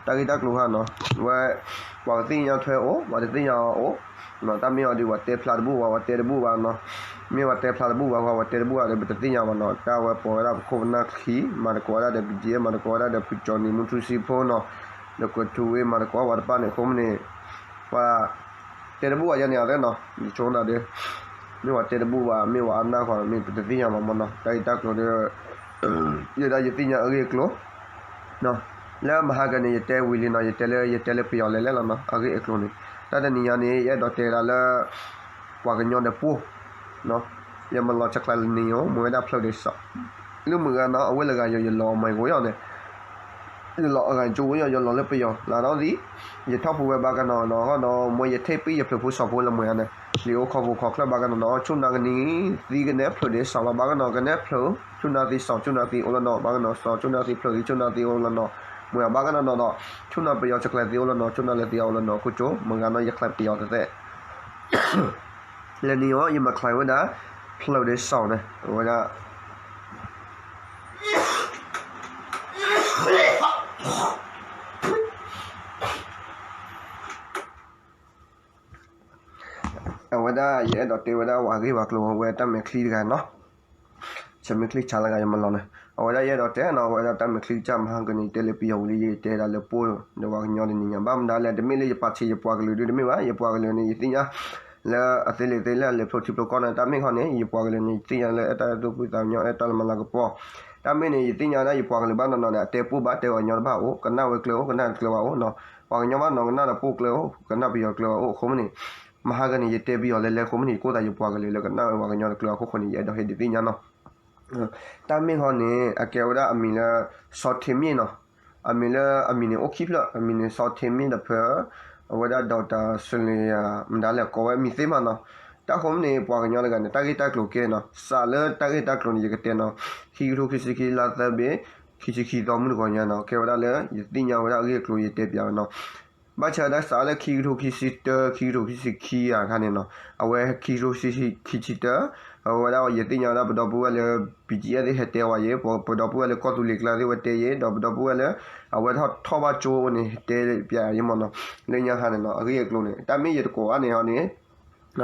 တၢ်ဂ့ၢ်တၢ်ကျိၤဟါနီၤ, ဝဲ ပှၤကသ့ၣ်ညါထွဲအိၣ် ပှၤတသ့ၣ်ညါအီၤအိၣ်, တၢ်မ့ၢ်အီၤဒီး ပှၤတဲဖျါတဘူၣ်ဘၣ် ပှၤတဲတဘူၣ်ဘၣ်နီၤ, မ့ၢ်ပှၤတဲဖျါတဘူၣ်ဘၣ် ပှၤတဲတဘူၣ်ဘၣ်ဒီး ပတသ့ၣ်ညါဘၣ်နီၤ, တၢ်ဝဲပိာ်ဝဲဒၣ်ပခိၣ်ပနၢ်ခံ မၤသကိးဝဲဒၣ်ဒီး ပကဲ မၤသကိးဝဲဒၣ်ဒီး ဖုကၠီနံၤ မူထူစံဖိနီၤ, ဒီးကထူဝ့ မၤသကိးပှၤတဖၣ်န့ၣ် အဃိမ့ၢ်န့ၣ် ပှၤ တဲတဘူၣ်ဘၣ်ယါန့ၣ်အသးနီၤ, ယဆိကမိၣ်ဒီး မ့ၢ်ပှၤတဲတဘူၣ်ဘၣ် မ့ၢ်ပှၤအါနၢ်ဃီ မ့ၢ်ပတသ့ၣ်ညါဘၣ်မနီၤ, တၢ်ဂ့ၢ်တၢ်ကျိၤဒီး ယဲဒၣ်ယသ့ၣ်ညါအဂ့ၢ်အကျိၤ လၢမဟါကန့ၣ် ယတဲဝံၤလံနီၤ, ယတဲလၢ ယတဲလၢပယီၤလဲၤလဲၣ်လီၤနီၤ, အဂ့ၢ်အကျိၤန့ၣ် တၢ်တနံၤညါန့ၣ် ယအဲၣ်ဒိးတဲဒၣ်လၢ ပှၤကညီဒီးပှိၢ် ယမၤလီၤဆဲးကျိးလၢနံၤဧိၤ မ့ၢ်ဝဲဒၣ်ဖျၢၣ်ဒဲးစီၤ လၢမုၢ်ဂၤနီၤ အဝဲလၢဂၤယိၤ ယလီၤအမၤကအိယီၤန့ၣ် ယလီၤအဂၤကၠိဝဲယီၤ ယလီၤလၢပယီၤ လၢနီၣ်သံ ယထီၣ်ပူၤဝဲဘၣ်ကနီၤနီၤ ဟီၣ်နီၤ မ့ၢ်ယထံၣ်ပံၣ်ယဖျၢၣ်ဖိစီၤဖိလၢမုၢ်ဂၤန့ၣ် လံာ်အိၣ်ခီၣ်ဖိခီၣ်ချၢဘၣ်ကနီၤနီၤ ဆိၣ်နၤကနံၤသံကနဲဖျၢၣ်ဒဲးစီၤလီၤဘၣ်ကနီၤ ကနဲဖျၢၣ် ဆိၣ်နၤသံစီၤ ဆိၣ်နၤသံအိၣ်လၢနီၤ ဘၣ်ကနီၤစီၤ ဆိၣ်နၤသံဖျၢၣ်ဂံၤ ဆိၣ်နၤသံအိၣ်လၢနီၤ မုၢ်ဂၤဘၣ်ကနီၤနီၤဒီး ဆိၣ်နၤပယီၤဆဲးကျိးသံအိၣ်လၢနီၤ ဆိၣ်နၤလၢသံအိၣ်လၢနီၤ ခိၣ်ကၠိ မုၢ်ဂၤနီၤ ယချဲးပယီၤတသ့ လၢနံၤဧိၤ ယမၤချဲးဝဲဒၣ် ဖျၢၣ်ဒဲးစီၤန့ၣ် အဝဲဒၣ် အဝဲဒၣ်ယအဲၣ်ဒိးတဲဝဲဒၣ်ဝဲအဂ့ၢ်ဝဲကျိၤဝဲတၢ်မဲာ်ချံတဂၤနီၤ ဆၢမုၢ်ချံဆါလၢဂၤယမၤလီၤန့ၣ် အဝဲဒၣ်ယအဲၣ်ဒိးတဲနီၤ အဝဲဒၣ်တၢ်မဲာ်ချံကစၢ်မဟါကန့ၣ် တဲလၢပယီၤဝံၤလံ ယတဲဒၣ်လၢပှိၢ်ဒီးပှၤကညီတနံၤညါ ဘၣ်မနုၤလဲၣ် တမ့ၢ်လၢယပာ်ဆံးယပှၤကလုာ်ဒုတမ့ၢ်ဘၣ် ယပှၤကလုာ်န့ၣ် ယသ့ၣ်ညါ လၢအသ့လံာ်သ့လဲၢ်လၢဖျိထံဖျိကီၢ်န့ၣ် တၢ်မ့ၢ်ခီန့ၣ် ယပှၤကလုာ်န့ၣ် ယသ့ၣ်ညါလၢအဲၣ်တၢ်သူၣ်ဖှံသးညီ အဲၣ်တၢ်လၢမၤလၤကပီၤ တၢ်မ့ၢ်န့ၣ် ယသ့ၣ်ညါဒၣ်ယပှၤကလုာ်ဘၣ်နီၤနီၤန့ၣ် အတဲပှိၢ်ဘၣ်တဲပှၤကညီတဘၣ်အိၣ် ကနၣ်ဝဲကျဲအိၣ် ကနၣ်ကျဲဝဲအိၣ်နီၤ ပှၤကညီဘၣ်နီၤကနၣ်ဒီးပှိၢ်ကျဲအိၣ် ကနၣ်ပယီၤကျဲဝဲအိၣ် အဃိမ့ၢ်န့ၣ် မဟါကန့ၣ် ယတဲပယီၤလဲၤလဲၤအဃိမ့ၢ်န့ၣ် ယကိးသးယပှၤကလုာ်လၢကနၣ်ဝဲပှၤကညီတကျဲအဃိဃိန့ၣ် ယအဲၣ်ဒိးဟ့ၣ်ဒုးသ့ၣ်ညါနီၤ တၢ်မ့ၢ်ခီန့ၣ် အကဲဝဲဒၣ်အမံၤလၢ စီၤထ့မ့ၣ်နီၤ အမံၤလၢ အမံၤန့ၣ်အိၣ်ခံဖျၢၣ် အမံၤန့ၣ် စီၤထ့မ့ၣ်ဒီးဖၢ အဝဲဒၣ် Doctor Sonia မတၤလဲၣ် ကိးဝဲမံၤသ့မးနီၤ တၢ်ဃိမ့ၢ်န့ၣ် ပှၤကညီတဂၤန့ၣ် တၢ်ဂ့ၢ်တၢ်ကျိၤကဲနီၤ စးလၢတၢ်ဂ့ၢ်တၢ်ကျိၤန့ၣ် ယကတဲနီၤ ခံကထိခံဆံခံလါသၢဘ့ၣ် ခံဆံခံသီမုၢ်တဂီၤညါနီၤ ကဲဝဲဒၣ်လၢ ယသ့ၣ်ညါဝဲဒၣ်အဂ့ၢ်အကျိၤယတဲပျးဝဲနီၤ ဘၣ်ဆၣ်ဝဲဒၣ်စးလၢခံကထိခံဆံတၢ ခံကထိခံဆံခံအခါန့ၣ်နီၤ အဝဲခံကထိခံဆံတၢ အဝဲဒၣ်ယသ့ၣ်ညါဝဲဒၣ်ပဒီပုၢ်ဝဲၢ်လၢ BGF သ့ၣ်ဟဲတဲဝဲယဲ ပဒီပုၢ်ဝဲၢ်လၢကီၢ်သူလ့ၤကျါသ့ၣ်ဝဲတဲယဲ ဒီးပဒီပုၢ်ဝဲၢ်လၢ အဝဲထီၣ်ထီၣ်ဘၣ်ကၠိန့ၣ် တဲပျးယဲမးနီၤ လၢညါခါန့ၣ်နီၤ အဂ့ၢ်အကျိၤန့ၣ် တၢ်မ့ၢ်ယတကိးဘၣ်န့ၣ်ဟီန့ၣ်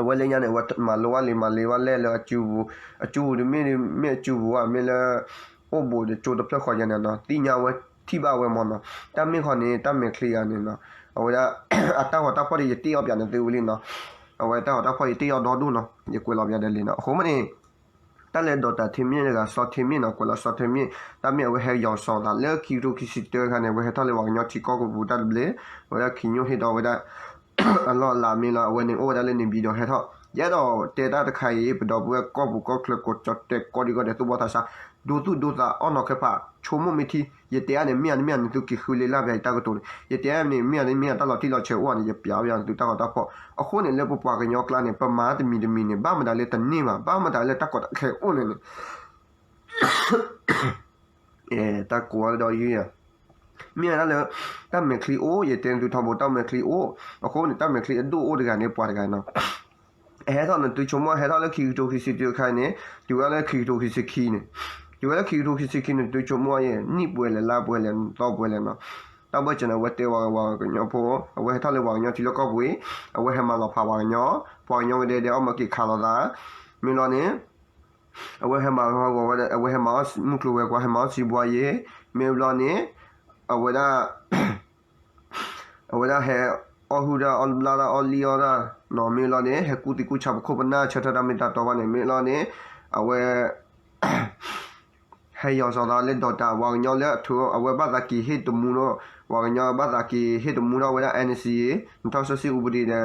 အဝဲလၢညါန့ၣ် အဝဲမၤလိဝဲလံာ်မၤလ့ဝဲလဲၢ်လၢအစုပူၤ အစုပူၤတမ့ၢ် မ့ၢ်အစုပူၤဘၣ် မ့ၢ်လၢ အိၣ်ဘူးဒီးကၠိတဖျၢၣ်ဃီယါန့ၣ်နီၤ သ့ၣ်ညါဝဲထံၣ်ဘၣ်ဝဲမးနီၤ တၢ်မ့ၢ်ခီန့ၣ် တၢ်မဲာ်ချံဂၤန့ၣ်နီၤ အဝဲဒၣ် အတၢ်ဂီၤတၢ်ဖီၣ်ဒီးယတ့အီၣ်ပျးန့ၣ်သုဝံၤလံနီၤ အဝဲတၢ်ဂီၤတၢ်ဖီၣ်ယတ့အီၣ်ဒီဒူၣ်နီၤ ယကွဲးလီၤပျးဒီးလံာ်နီၤ အဃိမ့ၢ်န့ၣ် တၢ်လၢ Doctor ထ့မ့ၣ်တဂၤ စီၤထ့မ့ၣ်နီၤ ကွဲးလီၤစီၤထ့မ့ၣ် တၢ်မ့ၢ်အဝဲဟဲယီၤစီၤသးလၢခံကထိခံဆံတၢခါန့ၣ် အဝဲဟဲထီၣ်လၢပှၤကညီထံကီၢ်ပူၤတၢ်တဘျ့ အဝဲဒၣ်ခံညိၣ်ဟ့ၣ်ဒီးဝဲဒၣ် အလီၢ်အလၤမ့ၢ်လီၤ အဝဲန့ၣ်အိၣ်ဝဲဒၣ်လၢန့ၣ်ဘံၣ်ဒီးဟဲထီၣ် ယအဲၣ်ဒိးတဲတၢ်တခါအံၤ ပဒီပုၢ်ဝဲၢ်ကီၢ်ပူၤကီၢ်ချၢကိးကၠီတဲာ်ကီၢ်ဒံကီၢ်ဒဲး သူၣ်ဘီသးစၢ် ဒိသူၣ်ဒိသးအီၣ်နီၤခဲဖး ဆိကမိၣ်မ့ၢ်ထံ ယတဲအါန့ၣ် မ့ၢ်အါန့ၣ်မ့ၢ်အါန့ၣ် သုက့ၤဃုလ့လၢ်ပျးယတၢ်ကတိၤန့ၣ် ယတဲအါန့ၣ် မ့ၢ်အါန့ၣ်မ့ၢ်အါတၢ်လီၤတံၢ်လီၤဆဲးအိၣ်န့ၣ် ယပျးအီၣ်ပျးန့ၣ်သုတၢ်ဂီၤတၢ်ဖီၣ် အဃိန့ၣ် လၢပပှၤကညီကျါန့ၣ် ပမၤတမံၤတမံၤန့ၣ် ဘၣ်မတၤလၢတန့ၢ်ဘၣ် ဘၣ်မတၤလၢတၢ်ကီတၢ်ခဲအိၣ်န့ၣ်န့ၣ် တၢ်ကိးအီၤဒီးယုၢ်ယၤ မ့ၢ်ဝဲဒၣ်လၢ တၢ်မဲာ်ချံအိၣ် ယတဲသုထီဘိ တၢ်မဲာ်ချံအိၣ် အဃိန့ၣ် တၢ်မဲာ်ချံအဒိၣ်အိၣ်တဂၤန့ၣ် ပှၤတဂၤနီၤ အဟဲထီၣ်န့ၣ် သုဆိကမိၣ်ဟဲထီၣ်လၢခံကထိခံဆံတၢခါန့ၣ် တုၤဝဲလၢခံကထိခံဆံခံန့ၣ် တုၤဝဲလၢခံကထိခံဆံခံန့ၣ် သုဆိကမိၣ်ယဲ နံၣ်ပှဲၤလဲၣ် လါပှဲၤလဲၣ် သီပှဲၤလဲၣ်နီၤ တၢ်ဘၢၣ်စၢၤန့ၣ် အဝဲတဲဝဲပှၤကညီဖိ အဝဲဟဲထီၣ်လၢပှၤကညီထံလၢကီၢ်ပူၤအံၤ အဝဲဟဲမၤလီၤဖးပှၤကညီ ပှၤကညီဝဲဒဲဒဲးအီၣ်မၤက့ၤခးလိာ်သး မ့ၢ်လီၤန့ၣ် အဝဲဟဲမၤဟးဂီၤဝဲဒၣ် အဝဲဟဲမၤအီၣ်မုၢ်ကျိၤဝဲၤကွာ် ဟဲမၤအီၣ်စံးဘှါယဲ မ့ၢ်ဘျီန့ၣ် အဝဲဒၣ် အဝဲဒၣ်ဟဲအီၣ်ဟုၣ်တၢ် အီၣ်ဘျၣ်တၢ် အီၣ်လံၣ်အီၣ်တၢ်နီၤ မ့ၢ်ဘျီန့ၣ် ဟဲကူၣ်သံကူၣ်ဆးပခိၣ်ပနၢ် ဆၢထၢၣ်တၢ်မ့ၢ်တၢ်တီဘၣ်န့ၣ် မ့ၢ်ဘျီန့ၣ် အဝဲ ဟဲယီၤစီၤသးလၢ Doctor ပှၤကညီလၢအထုး အဝဲဘၣ်သးက့ၤဟ့ၣ်တမူထီၣ် ပှၤကညီဘၣ်သးက့ၤဟ့ၣ်တမူထီၣ်ဝဲဒၣ် NCA နထီၣ်စီဆှံ ဥပဒေ ဒီး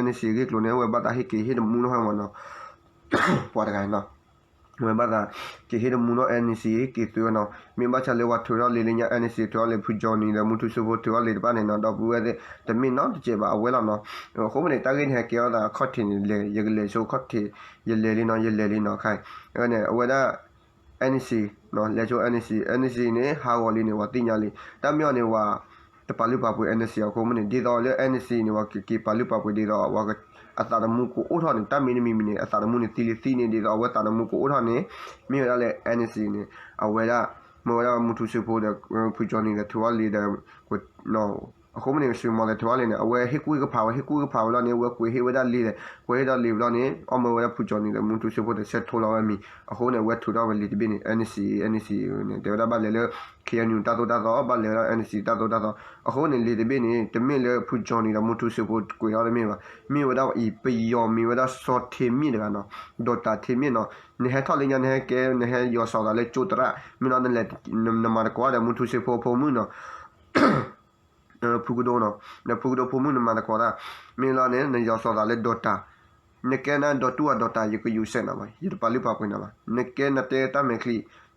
NCA အဂ့ၢ်ကျိၤန့ၣ် အဝဲဘၣ်သးဟ့ၣ်က့ၤဟ့ၣ်တမူထီၣ်ဝဲမးနီၤ ပှၤတဂၤနီၤ အဝဲဘၣ်သးက့ၤဟ့ၣ်တမူထီၣ် NCA က့ၤသုဝဲနီၤ မ့ၢ်ဘၣ်ဆၣ်လၢပှၤထုးထီၣ်လံာ်လၢညါ NCA ထုးထီၣ်လံာ် ဖုကၠီနံၤဒီး မူထူစ့ဖိ ထုးထီၣ်လံာ်တဖၣ်န့ၣ်နီၤ ဒီပုၢ်ဝဲၢ်သ့ၣ် တမ့ၢ်နီတစဲးဘၣ် အဝဲလီၤနီၤ အဃိမ့ၢ်န့ၣ် တၢ်ဂ့ၢ်န့ၣ် ဟဲကဲထီၣ်သးအခီၣ်ထံးန့ၣ် လဲၤ ယကလဲၤဆိခီၣ်ထံး ယလဲၤလံနီၤ ယလဲၤလံနီၤ ခဲအံၤ အဝဲဒၣ် NCA လဲၤဆိ NCA NCA န့ၣ် ဟးဂီၤလံန့ၣ် ပှၤသ့ၣ်ညါလံ တၢ်မ့ၢ်အီၤန့ၣ် ပှၤတပာ်လုၢ်ပာ်ပှ့ၤ NCA အဃိမ့ၢ်န့ၣ် ဒ်သိးလၢ NCA န့ၣ် ပှၤကက့ၤပာ်လုၢ်ပာ်ပှ့ၤဒ်သိး အသးသမူကအိၣ်ထီၣ်န့ၣ် တၢ်မ့ၢ်တမံၤမံၤန့ၣ် အသးသမူန့ၣ်သံလံသံန့ၣ် ဒ်သိးအဝဲသးသမူကအိၣ်ထီၣ်န့ၣ် မ့ၢ်ဝဲဒၣ်လၢ NCA န့ၣ် အဝဲဒၣ် မၢဝဲဒၣ်မူထူစ့ဖိဒီး ဖုကၠီနံၤဒီးထုးအီၣ်လံာ်ဒီး အဃိမ့ၢ်န့ၣ် စံမီၤလဲၤထုးအီၣ်လံာ်န့ၣ် အဝဲဟ့ၣ်ကူၣ်ဟ့ၣ်ကဖးဝဲ ဟ့ၣ်ကူၣ်ဟ့ၣ်ကဖးဝဲလီၤန့ၣ် အဝဲကွဲးဟ့ၣ်ဝဲဒၣ်လံာ်ဒီး ကွဲးဟ့ၣ်ဒီးလံာ်ဝဲလီၤန့ၣ် အီၣ်မၢဝဲဒၣ်ဖုကၠီနံၤဒီး မူထူစ့ဖိဒီးဆဲးထိလီၤဝဲမံၤ အဃိန့ၣ် အဝဲထုးထီၣ်ဝဲလံာ်တဘ့ၣ်န့ၣ် NCA NCA န့ၣ် တဲဝဲဒၣ်ဘၣ်လဲၤလၢ KNU တၢ်သိၣ်တၢ်သီ ဘၣ်လဲၤဝဲဒၣ် NCA တၢ်သိၣ်တၢ်သီ အဃိန့ၣ် လံာ်တဘ့ၣ်န့ၣ် တမ့ၢ်လၢဖုကၠီနံၤဒီးမူထူစ့ဖိကွဲးထီၣ်တမ့ၢ်ဘၣ် မ့ၢ်ဝဲဒၣ်အံၤ ပယီၤမံၤဝဲဒၣ်စီၤထ့မ့ၢ်တဂၤနီၤ ဒီးတၢ်ထ့မ့ၢ်နီၤ နဟဲထီၣ်လၢညါ နဟဲကဲ နဟဲယီၤစီၤသးလၢကၠိသရၣ် မ့ၢ်လီၤ နမၤသကိးဒီးမူထူစ့ဖိဖိမုၣ်နီၤ ဖုကဒိနီၤ နဖုကဒိဖိမုၣ်နမၤသကိးတၢ် မ့ၢ်လီၤန့ၣ် နယီၤစီၤသးလၢဒီးတၢ် နကဲနဒီးတူၢ်အဒီးတၢ် ယကယူၤစဲးနၤဘၣ် ယတပာ်လုၢ်ပာ်ပှ့ၤနၤဘၣ် နကဲနတဲတၢ်မဲာ်ချံ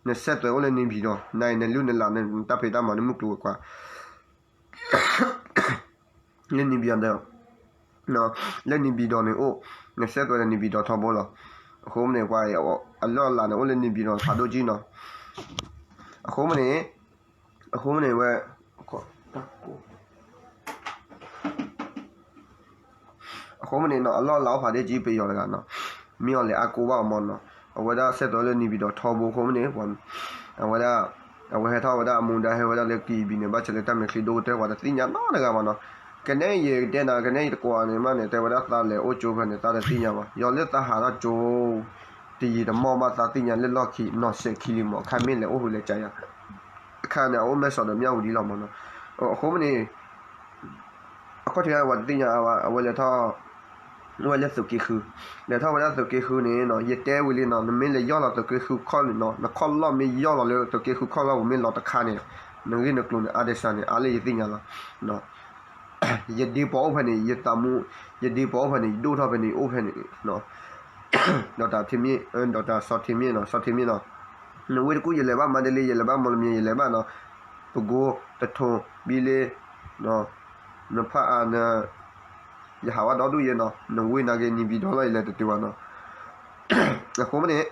နဆဲးသွဲးအိၣ်လၢနံၤဘံၣ်ဒီး နအံၤနလုၢ်နလၢ် နတၢ်ဖံးတၢ်မၤ နမုၢ်ကျိၤဝဲၤကွာ် လၢနံၤဘံၣ်ဒီး လၢနံၤဘံၣ်ဒီးန့ၣ်အိၣ် နဆဲးသွဲးလၢနံၤဘံၣ်ဒီးထီဘိလီၤ. အဃိမ့ၢ်န့ၣ် ပှၤအလီၢ်အလၤန့ၣ် အိၣ်လၢနံၤဘံၣ်ဒီးဖးဒိၣ်ကံနီၤ. အဃိမ့ၢ်န့ၣ် အဃိမ့ၢ်န့ၣ်ဝဲ အဃိမ့ၢ်န့ၣ်နီၤ အလီၢ်အလၤအိၣ်ဖးဒိၣ်ကံပယီၤတဂၤနီၤ. မ့ၢ်အီၤလဲၤအါကိးဘၣ်အီၤမ့ၢ်နီၤ. အဝဲဒၣ်ဆဲးသွဲးလၢနံၤဘံၣ်ဒီးထီဘိအဃိမ့ၢ်န့ၣ် အဝဲဒၣ် အဝဲဟဲထီၣ်ဝဲဒၣ်အမူဒါဟဲဝဲဒၣ်လၢကံဘံၣ်န့ၣ် ဘၣ်ဆၣ်လၢတၢ်မဲာ်ချံဒိၣ်ကတၢၢ် ပှၤတသ့ၣ်ညါနီတဂၤဘၣ်နီၤ. ကနဲယကတဲနၤ ကနဲယတကွၢ်န့ၣ်မးန့ၣ် တဲဝဲဒၣ်သးလဲၤအိၣ်ကၠိဖဲန့ၣ် သးတသ့ၣ်ညါဘၣ်. ယီၤလၢသးဟးထီၣ်ကၠိ တယံာ်တမီၢ်ဘၣ် သးသ့ၣ်ညါလၢလီၢ်ခံ နီၢ်စဲးခံလံမး ခါမ့ၢ်လဲၤအိၣ်ဃုာ်လဲၤကယၤ အခါန့ၣ် အအိၣ်မဲၢ်စီၤဒီးမၠၣ်ဝတံၤလီၤမးနီၤ. အဃိမ့ၢ်န့ၣ် အခီၣ်ထံးဝဲတသ့ၣ်ညါအါဘၣ် အဝဲလဲၤထီၣ် ဝဲလၢသုးက့ဃု လဲၤထီၣ်ဝဲဒၣ်သုးက့ဃုန့ၣ်နီၤ ယတဲဝံၤလံနီၤ နမ့ၢ်လဲၤယီၢ်လီၤသုးက့ဃုခီၣ်န့ၣ်နီၤ နခီၣ်လီၢ်မ့ၢ်ယီၢ်လီၤလၢသုးက့ဃုခီၣ်လီၢ်ပူၤမ့ၢ်လီၤတခါန့ၣ် နဂ့ၢ်နကျိၤန့ၣ် အါဒဲးစးန့ၣ် အါလၢယသ့ၣ်ညါလီၤ. ယဒ့ပီၤအိၣ်ဖဲန့ၣ် ယသးမူ ယဒ့ပီၤအိၣ်ဖဲန့ၣ် ယဒိၣ်ထီၣ်ဖဲန့ၣ် ယအိၣ်ဖဲန့ၣ် ဒီးတၢ်ထံမ့ၢ် ဒီးတၢ်စီၤထံမ့ၢ်နီၤ စီၤထံမ့ၢ်နီၤ နဝ့ၢ်တကူၣ် ယလဲၤဘၣ်မါဒလ့ ယလဲၤဘၣ်မီၣ်လမံၤ ယလဲၤဘၣ်နီၤ ပကိ တထိၣ် ဘံလ့ နဖးအါန ယဟးဝဲဒီဒူၣ်ယဲနီၤ နဝ့ၢ်နာ်က့ နံၤဘံၣ်ဒီလီၤ ယလဲၤတတုၤဘၣ်နီၤ. အဃိမ့ၢ်န့ၣ်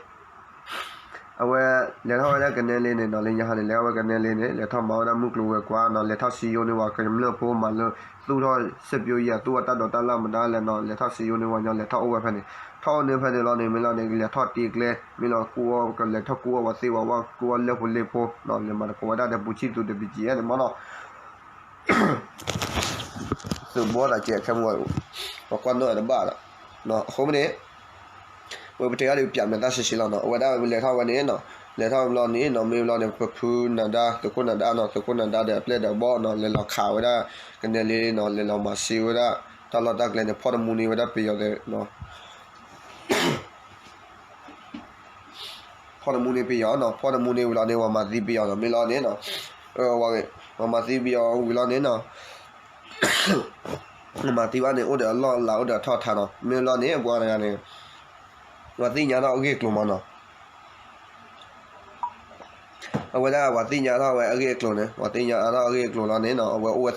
အဝဲလဲၤထီၣ်ဝဲဒၣ်ကနဲလ့န့ၣ်နီၤ လၢညါဟါန့ၣ် လဲၤထီၣ်ဝဲကနဲလ့န့ၣ် လဲၤထီၣ်မၤဝဲဒၣ်မုၢ်ကျိၤဝဲၤကွာ်နီၤ လဲၤထီၣ်စံယိန့ၢ်ဝဲကမျၢၢ်ဖိမၤလၢ သူၣ်ထီၣ်စက်ပျိယၤ သူၣ်ဝဲတၢ်ဒိးတၢ်လၢ်မတၤလဲၣ်နီၤ လဲၤထီၣ်စံယိန့ၢ်ဝဲညီ လဲၤထီၣ်အိၣ်ဝဲဖဲန့ၣ် ထီၣ်အိၣ်န့ၢ်ဖဲန့ၣ်လီၤန့ၣ် မ့ၢ်လီၤန့ၣ် လဲၤထီၣ်တ့ကျဲ မ့ၢ်လီၤ ကူၣ်အီၣ် လဲၤထီၣ်ကူၣ်အီၣ်ဝဲသ့ၣ်ဝဲဝဲ ကူၣ်အီၣ်လၢဖိလ့ဖိနီၤ လဲၤမၤသကိးဝဲဒၣ်ဒီးပူၤဆံၣ်သူးဒီး ဘံၣ်ကၠံၣ်အဲၣ်န့ၣ်မးနီၤ သုးဘီသးကဲခဲမုၢ် ပှၤကွၢ်နီၣ်အတဘၣ်ဒီး အဃိမ့ၢ်န့ၣ် ဝဲပတဲဂၤဒုးပၠးမဲာ်သၣ်ဆံးဆံးလီၤနီၤ အဝဲဒၣ်လဲၤထီၣ်ဝဲန့ၣ်နီၤ လဲၤထီၣ်ဘျီန့ၣ်နီၤ မ့ၢ်ဘျီန့ၣ် ပဖုနၤဒါ သုးခိၣ်နၤဒါနီၤ သုးခိၣ်နၤဒါဒီးအပျဲၢ်ဒီးအဘီၣ်နီၤ လဲၤလီၤခးဝဲဒၣ် ကနဲလ့နီၤ လဲၤလီၤမၤစ့ဝဲဒၣ် တၢ်လီၢ်တၢ်ကျဲန့ၣ် ဖီၣ်တမူန့ၢ်ဝဲဒၣ်ပယီၤဒီး ဖီၣ်တမူန့ၢ်ပယီၤနီၤ ဖီၣ်တမူန့ၢ်ဝံၤလီၤန့ၣ် ပှၤမၤသံပယီၤနီၤ မ့ၢ်လီၤန့ၣ်နီၤ ပှၤမၤသံပယီၤဝံၤလီၤန့ၣ်နီၤ မၤသံဘၣ်န့ၣ် အိၣ်ဒီးအလီၢ်အလၤ အိၣ်ဒီးအထီၣ်အထါနီၤ မ့ၢ်လီၤန့ၣ် ပှၤတဂၤန့ၣ် ပှၤသ့ၣ်ညါထီၣ်အဂ့ၢ်အကျိၤမးနီၤ အဝဲဒၣ်ပှၤသ့ၣ်ညါထီၣ်ဝဲအဂ့ၢ်အကျိၤန့ၣ် ပှၤသ့ၣ်ညါအါထီၣ်အဂ့ၢ်အကျိၤလီၤန့ၣ်နီၤ အဝဲအိၣ်ဝဲ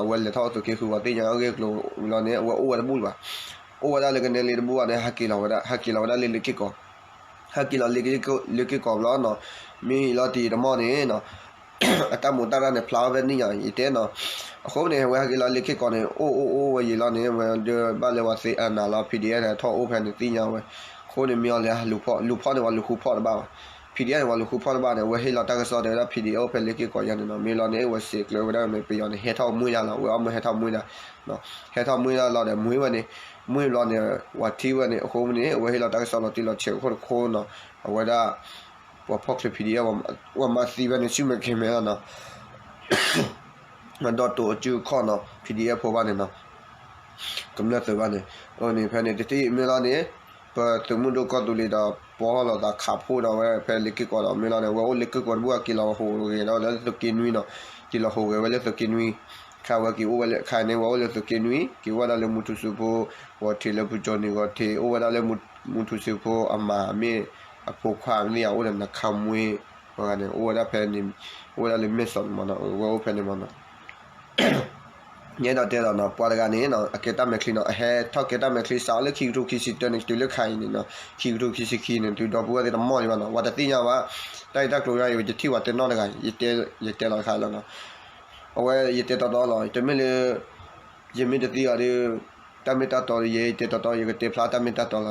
အဝဲလဲၤထီၣ်အိၣ်သုးက့ဃု ပှၤသ့ၣ်ညါအဂ့ၢ်အကျိၤဝံၤလီၤန့ၣ် အဝဲအိၣ်ဝဲတဘူၣ်လၢၤဘၣ် အိၣ်ဝဲဒၣ်လၢကနဲလ့တဘူၣ်ဘၣ်န့ၣ် ဟးက့ၤလီၤဝဲဒၣ် ဟးက့ၤလီၤဝဲဒၣ်လၢလ့ၤက့ၢ်ကီး ဟဲက့ၤလီၤလ့ၤက့ၢ်ကီးဘျီနီၤ မ့ၢ်အံၤလီၤတံၤတမီၢ်န့ၣ်နီၤ အတၢ်မူးတၢ်ရၢ်န့ၣ် ဖျါဝဲဖဲန့ၣ်ညါ ယတဲနီၤ အဃိန့ၣ် ဝဲဟဲက့ၤလီၤလ့ၤက့ၢ်ကီးန့ၣ် အိၣ်အိၣ်အိၣ်ဝဲယံာ်လီၤန့ၣ် ဝဲဒၣ်ဘၣ်လၢပှၤသ့အနၤလီၤ ဖံးဒံးအဲၣ်န့ၣ် ထီၣ်အိၣ်ဖဲန့ၣ် သ့ၣ်ညါဝဲ အဃိန့ၣ် မ့ၢ်အီၤလဲၤလူၤဖီၣ် လူၤဖီၣ်န့ၣ် ပှၤလူၤဃုဖီၣ်တဘၣ်ဘၣ် ဖံးဒံးအဲၣ်န့ၣ် ပှၤလူၤဃုဖီၣ်တဘၣ်န့ၣ် အဝဲဟ့ၣ်လီၤတၢ်ကစီၣ်တဲဝဲဒၣ် ဖံးဒံးအဲၣ် အိၣ်ဖဲလ့ၤက့ၢ်ကီးယါန့ၣ်နီၤ မ့ၢ်လီၤန့ၣ် အဝဲစံးကျၢၤဝဲဒၣ်မ့ၢ်ပယီၤန့ၣ် ဟဲထီၣ်မူဒါလီၤ အဝဲအီၣ်မ့ၢ်ဟဲထီၣ်မူဒါ ဟဲထီၣ်မူဒါလီၤဒီး မူဝဲန့ၣ် မူဝဲဘျီန့ၣ် ပှၤထံၣ်ဝဲန့ၣ် အဃိန့ၣ် အဝဲဟ့ၣ်လီၤတၢ်ကစီၣ်လီၤတံၢ်လီၤဆဲးအခိၣ်တခိၣ်နီၤ အဝဲဒၣ် ပှၤဖီၣ်ချၢ ဖံးဒံးအဲၣ် ပှၤမၤသံဝဲန့ၣ် ဆူမဲာ်ကဲၤမဲာ်လီၤနီၤ ဒီးတိၤအစုအခီၣ်နီၤ ဖံးဒံးအဲၣ် ဖိဘၣ်န့ၣ်နီၤ ကမျၢၢ်သုးဘၣ်န့ၣ် အန့ၣ်ဖဲန့ၣ် တထံၣ်မ့ၢ်လီၤန့ၣ် ပသုးမုၢ်ဒိၣ်ကီၢ်သူလ့ၤဒီး ပှၤဟီၣ်လီၤသးခးဖှိၣ်ဒီးဝဲဖဲလ့ၤက့ၢ်ကီးဒီး မ့ၢ်လီၤန့ၣ် အဝဲအိၣ်လ့ၤက့ၢ်ကီးတဘူၣ် အက့ၤလီၤဟူးဂဲၤဒီးလၢသုးက့နွံနီၤ က့ၤလီၤဟူးဂဲၤဝဲလၢသုးက့နွံ ခါဝဲက့ၤအိၣ်ဝဲလၢခါန့ၣ် ဝဲအိၣ်လၢသုးက့နွံ က့ၤအိၣ်ဝဲဒၣ်လၢမူထူစ့ဖိ ဂီၤထံးလၢဖုကၠီနံၤဂီၤထံး အိၣ်ဝဲဒၣ်လၢမူထူစ့ဖိအမၤမ့ၢ်အဖိခွါမ့ၢ်ယၤ အိၣ်ဒီးနခါမွ့ ပှၤဂၤန့ၣ် အိၣ်ဝဲဒၣ်ဖဲန့ၣ် အိၣ်ဝဲဒၣ်လၢမဲၢ်စီးန့ၣ်မးနီၤ ဝဲအိၣ်ဖဲန့ၣ်မးနီၤ ယအဲၣ်ဒိးတဲဒီးနီၤ ပှၤတဂၤန့ၣ်နီၤ အကဲတၢ်မဲာ်ချံနီၤ အဟဲထီၣ်ကဲတၢ်မဲာ်ချံစးအီၤလၢခံကထိခံဆံတၢန့ၣ် တုၤလၢခါအံၤန့ၣ်နီၤ ခံကထိခံဆံခံန့ၣ် တုၤဒီပုၢ်ဝဲၢ်သ့ၣ်တမီၢ်ဒံးဘၣ်နီၤ ပှၤတသ့ၣ်ညါဘၣ် တၢ်အံၤတၢ်ကျိၤယါအံၤ ယထံၣ်ပှၤတဲနီတဂၤ ယတဲလီၤတခါလီၤနီၤ အဝဲယတဲတီတီလီၤ တမ့ၢ်လၢ ယမ့ၢ်တသံအီၤဒီး တၢ်မ့ၢ်တၢ်တီ ယတဲတီတီ ယကတဲဖျါတၢ်မ့ၢ်တၢ်တီလ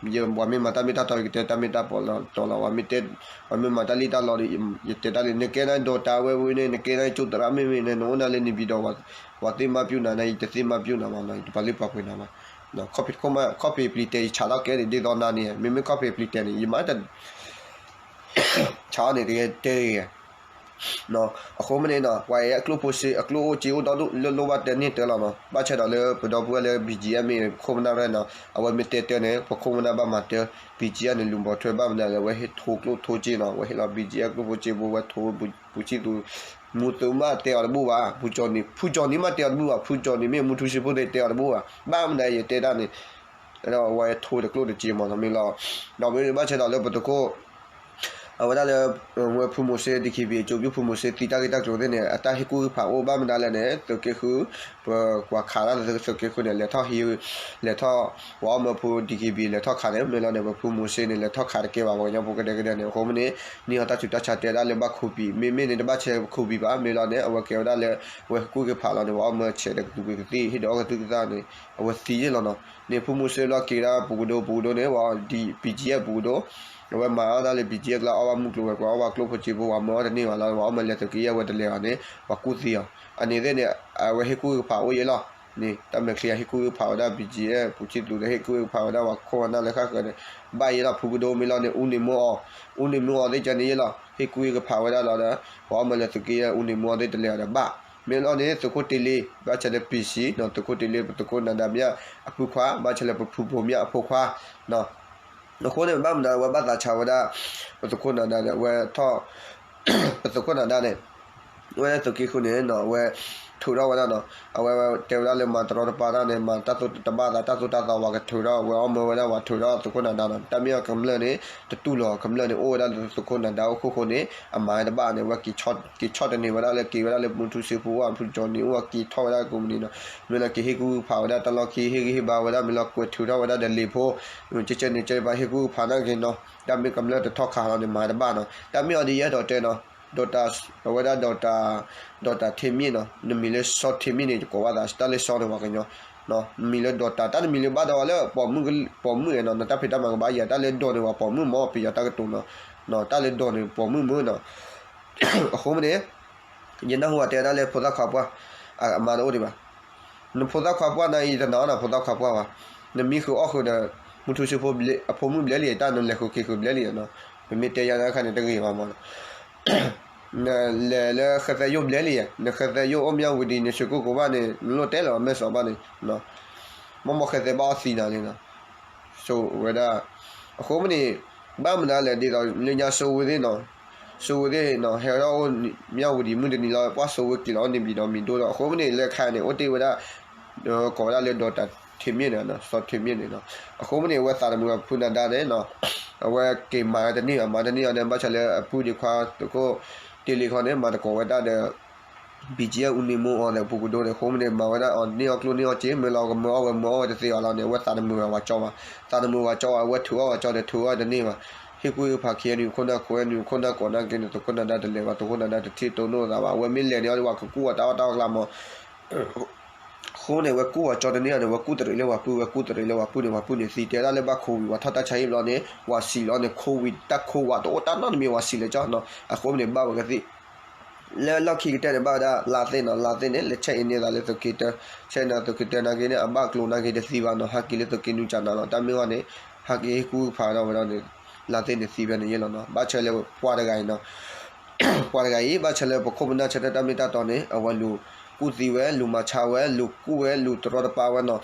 ီၤ. ပှၤမ့ၢ်မၤတၢ်မ့ၢ်တၢ်တီ ယကတဲတၢ်မ့ၢ်တၢ်တီလီၤ. ပှၤမ့ၢ်မၤတၢ်လံၣ်တၢ်လီဒီး ယတဲတၢ်လံၣ်, နကဲနၤ ဒီးတၢ်ဝဲဝဲန့ၣ် နကဲနၤ ကၠိသရၣ်မ့ၢ်မ့ၢ်န့ၣ် နအိၣ်နၤလၢ နေပြည်တော် ပှၤသ့ၣ်မါပျုၢ်နၤန့ၣ် ယတသ့ၣ်မါပျုၢ်နၤဘၣ်နီၤ, ယတပာ်လုၢ်ပာ်ပှ့ၤနၤဘၣ်. ခီၣ်ဖံးတခိၣ်မး ခီၣ်ဖံးပျံၤတဲာ် ယဆးထီၣ်ကဲန့ၣ် ဒ်သိးနၤန့ၣ် မ့မ့ၢ်ခီၣ်ဖံးပျံၤတဲာ်န့ၣ် ယမၤတ ဆါအီၤန့ၣ် တဂဲၤတဲဂ့ၤ. အဃိမ့ၢ်န့ၣ်နီၤ ပှၤအဲၣ်အကျိၣ်ဖိစ့ အကျိၣ်အိၣ်စ့အိၣ်ဒီဒူၣ်လၢလိၣ်ဘၣ်တဲန့ၢ်တၢ်လီၤနီၤ. ဘၣ်ဆၣ်ဒီးလၢပဒီပုၢ်ဝဲၢ်လၢ ဘီၣ်ကၠံၣ်အမ့ၢ် ခိၣ်ပနၢ်ရဲၣ်နီၤ အဝဲမ့ၢ်တဲတၢ်န့ၣ် ပခိၣ်ပနၢ်ဘၣ်မၤတၢ်, ဘီၣ်ကၠံၣ်အန့ၣ် လူၤပိာ်ထွဲဘၣ်မနုၤလဲၣ် အဝဲဟဲထိကျိၣ်ထိစ့နီၤ အဝဲဟ့ၣ်လီၤ ဘီၣ်ကၠံၣ်အကျိၣ်ဖိစ့ဖိ ဝဲထိ ပူၤဆံၣ်သူ မူးသုးမးတဲအီၤတဘူၣ်ဘၣ်, ဖူကၠီနံၤ ဖူကၠီနံၤမးတဲအီၤတဘူၣ်ဘၣ်, ဖူကၠီနံၤမ့ၢ်မူထူစ့ဖိသ့ၣ်တဲအီၤတဘူၣ်ဘၣ်, ဘၣ်မနုၤယတဲတၢ်န့ၣ် ဒီးအဝဲထိတကျိၣ်တစ့မးနီၤ မ့ၢ်လီၤ. ဒီးမ့ၢ်ဘၣ်ဆၣ်ဒီးလၢပသုးခိၣ် အဝဲဒၣ်လၢ ဝဲဖုမိၤၡ့ ဒီး ကၠိဖုမိၤၡ့ သံတၢ်ဂ့ၢ်တၢ်ကျိၤသ့ၣ်န့ၣ် အတၢ်ဟ့ၣ်ကူၣ်ဟ့ၣ်ဖးအိၣ်ဘၣ်မနုၤလဲၣ်န့ၣ် သုးက့ဃု ပကွၢ်ခးတၢ်သုးက့ဃုန့ၣ် လဲၤထီၣ်ဟံး လဲၤထီၣ် ပှၤအီၣ်မၢဖိ ဒီး ကၠိဖု လဲၤထီၣ်ခးန့ၣ် မ့ၢ်လီၤန့ၣ် ပဖုမိၤၡ့န့ၣ် လဲၤထီၣ်ခးတကဲဘၣ် ပှၤကညီဖိကဒဲကဒဲန့ၣ် အဃိမ့ၢ်န့ၣ် န့ၢ်အီၤတၢ်ဆူးတၢ်ဆါတဲဒၣ်လၢဘၣ်ခိၣ်ပံၤ မ့မ့ၢ်န့ၣ် တဘၣ်ဆဲးခိၣ်ပံၤဘၣ် မ့ၢ်လီၤန့ၣ် အဝဲကဲဝဲဒၣ်လၢ ဝဲဟ့ၣ်ကူၣ်ဟ့ၣ်ဖးလီၤန့ၣ် ပှၤအီၣ်မၢဆဲးဒီးကသူးကသံၣ် ဟ့ၣ်ဒီးအီၣ်ကသူၣ်ကသးန့ၣ် အဝဲသံယ့ၢ်လီၤနီၤ. န့ၣ်ဖုမိၤၡ့ဘျီက့ၤဒၣ်ပူၤကဒိ ပူၤကဒိန့ၣ် ပှၤ ဒီး ဘီၣ်ကၠံၣ်အပူၤကဒိ အဝဲမၤအီၣ်ဒၣ်လၢ ဘီၣ်ကၠံၣ်အကျါ အီၣ်ဘၣ်မုၢ်ကျိၤဝဲၤကွာ် အီၣ်ဘၣ်ကျိၣ်ဖိစ့ဖိ ပှၤမၢအီၣ်တန့ၢ်ဘၣ်လီၤ ပှၤအီၣ်မၢလဲၤသုးက့ယဲၢ်ဝဲတလဲၤဘၣ်န့ၣ် ပှၤကူၣ်သံအီၤ အန့ၣ်သ့ၣ်န့ၣ် အဝဲဟ့ၣ်ကူၣ်ဟ့ၣ်ဖးအိၣ်ယ့ၢ်လီၤ. န့ၣ် တၢ်မဲာ်ချံအဟ့ၣ်ကူၣ်ဟ့ၣ်ဖးဝဲဒၣ် ဘီၣ်ကၠံၣ်အ ပူၤဆံၣ်သူးဒီး ဟ့ၣ်ကူၣ်ဟ့ၣ်ဖးဝဲဒၣ်ပှၤခိၣ်ပနၢ်လၢဃၣ်ဃၢၤန့ၣ် ဘၣ်ယ့ၢ်လီၤ ဖုကဒိမ့ၢ်လီၤန့ၣ် အူန့ၢ်မူအီၤ အူန့ၢ်မူအီၤသ့ၣ်ကန့ၣ်ယ့ၢ်လီၤ ဟ့ၣ်ကူၣ်ဟ့ၣ်ကဖးဝဲဒၣ်လီၤဒီး ပှၤအီၣ်မၢလဲၤသုးက့ယဲၢ် အူန့ၢ်မူအီၤသ့ၣ်တလဲၤအီၤဒီးဘၣ် မ့ၢ်လီၤန့ၣ် သုးခိၣ်တ့လ့ ဘၣ်ဆၣ်လၢ ပံၣ်စံ သုးခိၣ်တ့လ့ ပသုးခိၣ်နၤဒါမၠၣ်အပုၢ်ခွါ ဘၣ်ဆၣ်လၢပဖုဘိမၠၣ်အဖိခွါ အဃိန့ၣ် ဘၣ်မနုၤအဝဲဘၣ်သးဆါဝဲဒၣ် ပသုးခိၣ်နၤဒါဒီး အဝဲထီၣ် ပသုးခိၣ်နၤဒါန့ၣ် အဝဲသုးက့ဃုန့ၣ်နီၤ အဝဲထုးထီၣ်ဝဲဒၣ်နီၤ အဝဲတဲဝဲဒၣ်လၢမၤတရီတပါတၢ်န့ၣ် မၤတၢ်သိၣ်တဘၣ်သး တၢ်သိၣ်တၢ်သီ ပှၤကထုးထီၣ် အဝဲအီၣ်မၢဝဲဒၣ် ပှၤထုးထီၣ်သုးခိၣ်နၤဒါနီၤ တၢ်မ့ၢ်အီၤကမျၢၢ်န့ၣ် တတူၢ်လိာ်ကမျၢၢ်န့ၣ် အိၣ်ဝဲဒၣ်လၢသုးခိၣ်နၤဒါအိၣ်ခိၣ်ဃိန့ၣ် အမၤတဘၣ်န့ၣ် အဝဲက့ၤဆီၣ်တန့ၢ်ဝဲဒၣ်လၢက့ၤဝဲဒၣ်လၢမူထူစ့ဖိအိၣ် ဖုကၠီနံၤအိၣ် က့ၤထီၣ်ဝဲဒၣ်ကိးမုၢ်နံၤနီၤ မ့ၢ်လီၤက့ၤဟ့ၣ်ကူၣ်ဟ့ၣ်ဖးဝဲဒၣ်တၢ်လီၢ်ခံ ဟ့ၣ်ဂံၢ်ဟ့ၣ်ဘါဝဲဒၣ် မ့ၢ်လီၤကွဲးထုးထီၣ်ဝဲဒၣ်ဒီးလံာ်ဖိ ကဲကဲန့ၣ်ကဲပှၤဟ့ၣ်ကူၣ်ဟ့ၣ်ဖးနာ်က့ၤနီၤ တၢ်မ့ၢ်ကမျၢၢ်တထီၣ်ခးလီၤန့ၣ် မၤတဘၣ်နီၤ တၢ်မ့ၢ်အီၤဒ်ယအဲၣ်ဒိးတဲနီၤ ဒီးတၢ် အဝဲဒၣ်ဒီးတၢ် ဒီးတၢ်ထ့မ့ၢ်နီၤ နမံၤလၢစီၤထ့မ့ၢ်န့ၣ် ယကိးဘၣ်သး တၢ်လၢစီၤန့ၣ်ပှၤကညီ နမံၤလၢဒီးတၢ် တၢ်တမံၤလၢဘၣ်ဒီးဝဲလၢ ပိာ်မုၣ်အဲၣ်နီၤ နတၢ်ဖံးတၢ်မၤကဘၣ်ယၤ တၢ်လၢဒီးန့ၣ်ပှၤပိာ်မုၣ်မ့ၢ် ပယီၤတၢ်ကတိၤနီၤ တၢ်လၢဒီးန့ၣ်ပိာ်မုၣ်မ့ၢ်နီၤ အဃိမ့ၢ်န့ၣ် ယနၢ်ဟူအတဲဒၣ်လၢဖိသၣ်ခွါပှၢ် အမါတအိၣ်ဒံးဘၣ် နဖိသၣ်ခွါပှၢ်န့ၣ် ယတနာ်အီၤနၤဖိသၣ်ခွါပှၢ်ဘၣ် နမံဃုာ်အီၣ်ဃုာ်ဒီး မူထူစ့ဖိ အဖိမုၣ်ဘျဲလံ တၢ်နလဲၤဃုာ်က့ၤဃုာ်ဘျဲလံနီၤ ပမ့ၢ်တဲယၤန့ၣ်အခါန့ၣ် တဂ့ၤဘၣ်မးနီၤ နလဲၤလၢဃဲသဲယိၣ်ဘျဲလံ နဃဲသဲယိၣ်အိၣ်မၠၣ်ဝံၤဒံး နဆှၢကိၢ်ကိးဘၣ်န့ၣ် နလိၣ်တဲလီၤမဲာ်စီၤဘၣ်န့ၣ် မ့ၢ်မ့ၢ်ဃဲသဲဘၣ်အီၣ်သံနၤန့ၣ်နီၤ ဆိဝဲဒၣ် အဃိမ့ၢ်န့ၣ် ဘၣ်မနုၤလဲၣ်ဒ်သိးလၢညါစိဝဲသ့ၣ်နီၤ စိဝဲသ့ၣ်နီၤ ဟဲထီၣ်အိၣ်မၠၣ်ဝံၤဒံးမုၢ်တနံၤလီၤ ပှၢ်စိဝဲက့ၤလီၤအိၣ်န့ၣ်ဘံၤဒီးမံၤဒိၣ်ဒီး အဃိမ့ၢ်န့ၣ် လၢခါန့ၣ် အိၣ်တ့ၢ်ဝဲဒၣ် ကိးဝဲဒၣ်လၢဒီးတၢ်ထ့မ့ၢ်န့ၣ် စီၤထ့မ့ၢ်န့ၣ်နီၤ အဃိမ့ၢ်န့ၣ် အဝဲသးတမုာ်ဘၣ်ဖုနၤဒါန့ၣ်နီၤ အဝဲက့ၤမၤတန့ၢ်ဘၣ် မၤတန့ၢ်အီၤန့ၣ် ဘၣ်ဆၣ်လၢအပုၢ်ဒံးခွါသကိး တ့လ့ခီန့ၣ် မၤသကိးဝဲဒၣ်ဒီး ဘံၣ်ကၠံအူန့ၢ်မူအီၤဒီးပူၤကဒိန့ၣ် အဃိမ့ၢ်န့ၣ် မၤဝဲဒၣ်အီၤန့ၢ်အီၣ်ကျိၣ်န့ၢ်အီၣ်စ့ မ့ၢ်လီၤကမၢအီၣ်ဝဲမၢအီၣ်ဝဲတသ့ဘၣ်လီၤန့ၣ် အဝဲသးတမုာ်ဘၣ်ဝဲကၠီဘၣ် သးတမုာ်ဝဲကၠီဘၣ် အဝဲထုးအီၣ်ဝဲကၠီဒီးထုးအီၣ်တန့ၢ်ဘၣ် ဟ့ၣ်ကူၣ်ဟ့ၣ်ဖးခံဂၤန့ၣ် ခိၣ်နၢ်ခိၣ်ဂၤန့ၣ် ခိၣ်နၢ်ကိးနၢ်က့န့ၣ် သုးခိၣ်နၤဒါတလဲၤဘၣ် သုးခိၣ်နၤဒါတထံၣ်တိၢ်နီၣ်သးဘၣ် အဝဲမ့ၢ်လဲၤန့ၣ် အဝဲကကူၣ်ဝဲတၢ်အီၣ်တၢ်အီၣ်ကျါမး အဃိန့ၣ် ဝဲကူၣ်ဝဲကၠီတန့ၢ်အီၤန့ၣ် ဝဲကူၣ်တရံးလၢပှၤပုၢ် ဝဲကူၣ်တရံးလၢပှၤပုၢ်န့ၣ် ပှၤပုၢ်န့ၣ်သံ တဲဒၣ်လၢဘၣ်ခိဝံၤ ပှၤထီၣ်တၢ်ဆါဟံၣ်ဘျီန့ၣ် ပှၤစံးလီၤန့ၣ် ခိဝံၤ တၢ်ခိဝံၤတအိၣ်တၢ်နီတမံၤ ပှၤစံးလၢကၠီနီၤ အဃိန့ၣ် ဘၣ်ဝဲကသံၣ် လၢလီၢ်ခံကတၢၢ်န့ၣ် ဘၣ်ဝဲဒၣ်လါသ့ၣ်နီၤ လါသ့ၣ်န့ၣ် လဲၤဆဲးအံၤန့ၢ်သးလၢသုးက့တၢ ဆဲးနီၤသုးက့တၢနာ်က့န့ၣ် အဘၣ်ကျိၤနာ်က့တသံဘၣ်နီၤ ဟးက့ၤလၢသုးက့နူကၠးနၤလီၤ တၢ်မ့ၢ်ဝဲန့ၣ် ဟးက့ၤဟ့ၣ်ကူၣ်ဖးဒီးဝဲဒၣ်န့ၣ် လါသ့ၣ်န့ၣ်သံဖဲန့ၣ်ယဲလီၤနီၤ ဘၣ်ဆၣ်လၢပှၤတဂၤအံၤနီၤ ပှၤတဂၤအံၤ ဘၣ်ဆၣ်လၢပခိၣ်ပနၢ်ဆၢထၢၣ်တၢ်မ့ၢ်တၢ်တီန့ၣ် အဝဲလူၤကူၣ်သံဝဲ လူၤမၤဆါဝဲ လူၤကူၣ်ဝဲ လူၤတရီတပါဝဲနီၤ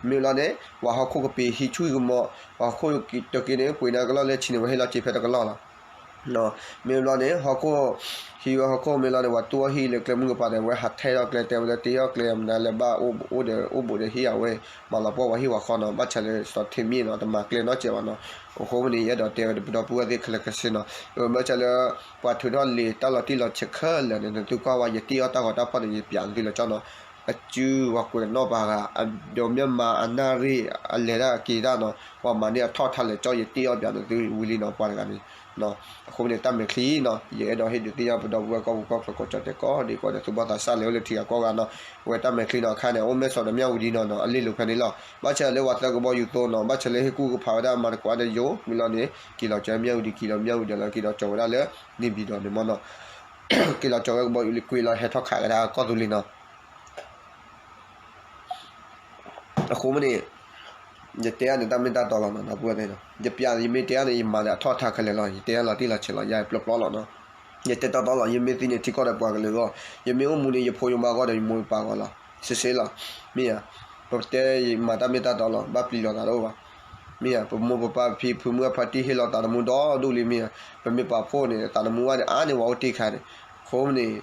မ့ၢ်လီၤန့ၣ် ပှၤဟီၣ်ခိၣ်ကပ့ၤဟံးဆူၣ်ဟံးကမီၤ ပှၤဟီၣ်ခိၣ်တက့န့ၣ် ပှ့ၤနၤကလီၢ်လၢဆံးန့ၣ် ဝဲဟ့ၣ်လီၤစ့ဖဲတကလီၢ်လီၤ မ့ၢ်ဘျီန့ၣ် ဟီၣ်ခိၣ် ဟံးဝဲဟီၣ်ခိၣ်မ့ၢ်လီၤန့ၣ် ပှၤတူၢ်အီၣ်ဟံၣ်လၢကျဲမုၢ်ကပၤဒီး ဝဲဟးထဲထီၣ်ကျဲတဲဝဲလၢတ့အီၣ်ကျဲမနုၤလဲၣ် ဘၣ်အိၣ်ဒီးအိၣ်ဘူးဒီးဟံၣ်အဝဲ မၤလီၤပှီၢ်ပှၤဟံၣ်ပှၤဃီနီၤ ဘၣ်ဆၣ်လၢစီၤထ့မ့ၢ်နီၤ တမၤကျဲနီတစဲးဘၣ်နီၤ အဃိမ့ၢ်န့ၣ် ယအဲၣ်ဒိးတဲဝဲဒီးပဒီပုၢ်ဝဲၢ်သ့ၣ်ခဲလၢာ်ခဲဆ့နီၤ ဘၣ်ဆၣ်လၢ ပှၤထုးထီၣ်လံာ်တၢ်လီၤတံၢ်လီၤဆဲးခဲလၢာ်န့ၣ် နသုကွၢ်ဝဲ ယတ့အီၣ်တၢ်ဂီၤတၢ်ဖီၣ်န့ၣ် ယပျးသုလၢကၠီနီၤ အစုပှၤကွဲးနီၣ်ပှၤဂၤ အဒိးမၠၢ်မၤအနၣ်ရံၣ် အလဲၤတၢ်က့ၤတၢ်နီၤ ပှၤမၤန့ၢ်အထီၣ်ထါလဲာ်ကၠီ ယတ့အီၣ်ပျးန့ၣ်သုဝံၤလံနီၤ ပှၤတဂၤန့ၣ် အဃိန့ၣ် တၢ်မဲာ်ချံနီၤ ယအဲၣ်ဒိးဟ့ၣ်ဒုးသ့ၣ်ညါပဒီပုၢ်ဝဲၢ်ကီၢ်ပူၤကီၢ်ချၢကိးကၠီၣ်တဲၣ်ကိးဒံကိးဒဲး သူၣ်ဘီၣ်သးစၢ်လၢအိၣ်လၢထံဂၤကီၢ်ဂၤနီၤ, အဝဲတၢ်မဲာ်ချံနီၤ အခါန့ၣ် အိၣ်မဲၢ်ဆီးဒီးမၠၣ်ဝတံၤနီၤနီၤ အလ့ၣ်လိာ်ဖဲန့ၣ်လီၤ. ဘၣ်ဆၣ်လၢပှၤသၢကဘီယူၤသိနီၤ ဘၣ်ဆၣ်လၢဟ့ၣ်ကူၣ်ကဖးဝဲဒၣ်မၤတကိးဒီးယိၤ ဝံၤလီၤန့ၣ် က့ၤလီၤကၠီမၠၣ်ဝတံၤ က့ၤလီၤမၠၣ်ဝတံၤဒီး က့ၤလီၤကၠီဝဲဒၣ်လၢ န့ၣ်ဘံၣ်ဒီးန့ၣ်မ့ၢ်နီၤ က့ၤလီၤကၠီဝဲကဘီယူၤလံ ကွံာ်လီၤဟဲထီၣ်ခးကဒါကီၢ်သူလ့ၤနီၤ အဃိမ့ၢ်န့ၣ် ယတဲအါန့ၣ် တၢ်မ့ၢ်တၢ်တီလီၤနီၤ ဒီပုၢ်ဝဲၢ်သ့ၣ်နီၤ ယပျး ယမ့ၢ်တဲအါန့ၣ် ယမၤန့ၣ်အထီၣ်ထါခဲလၢာ်လီၤ ယတဲအါလီၤတံၢ်လီၤဆဲးလီၤ ယပျီပျီလီၤနီၤ ယတဲတီတီလီၤ ယမ့ၢ်သံန့ၣ် ထံကီၢ်ဒီးပှၤကလုာ်အဂီၢ် ယမ့ၢ်အိၣ်မူန့ၣ် ယဖိယမါအဂီၢ်ဒီး ယမိၢ်ယပၢ်အဂီၢ်လီၤ စ့စ့လီၤ မ့ၢ်ဧါ ပတဲယမၤတၢ်မ့ၢ်တၢ်တီလီၤ ဘၣ်ပျံၤလိာ်သးတအိၣ်ဘၣ် မ့ၢ်ဧါ ပမိၢ်ပပၢ်ဖံဖုမုၢ်အဖါတံၢ်ဟ့ၣ်လီၤသးသမူဒီဒူၣ်လံမ့ၢ်ဧါ ပမ့ၢ်ပာ်ဖှိၣ်န့ၣ် သးသမူဘၣ်န့ၣ် အါန့ၢ်ဝဲအိၣ်တ့ၢ်ခါန့ၣ် အဃိမ့ၢ်န့ၣ်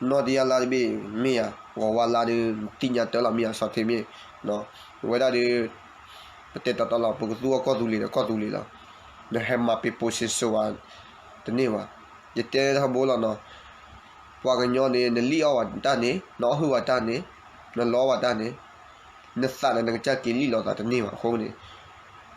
နီၢ်တယၢ်လါတဘ့ၣ် မ့ၢ်ဧါ ဂီၤဝါလါဒီး သ့ၣ်ညါတၢ်လီၤမ့ၢ်ဧါ စီၤထ့မ့ၢ် ဝဲဒၣ်ဒီး ပတဲတီတီလီၤ ပကသူအီၤကီၢ်သူလ့ၤဒီးကီၢ်သူလ့ၤလီၤ နဟဲမၤပ့ၤပိာ်စ့စိၤဝဲ တန့ၢ်ဘၣ် ယတဲထီဘိလီၤနီၤ ပှၤကညီန့ၣ် နလံၣ်အီၣ်ဝဲတၢ်န့ၣ် နအီၣ်ဟုၣ်ဝဲတၢ်န့ၣ် နလီအီၣ်ဝဲတၢ်န့ၣ် နသးန့ၣ် နကစၢ်က့ၤလံၣ်လိာ်သးတန့ၢ်ဘၣ် အဃိန့ၣ်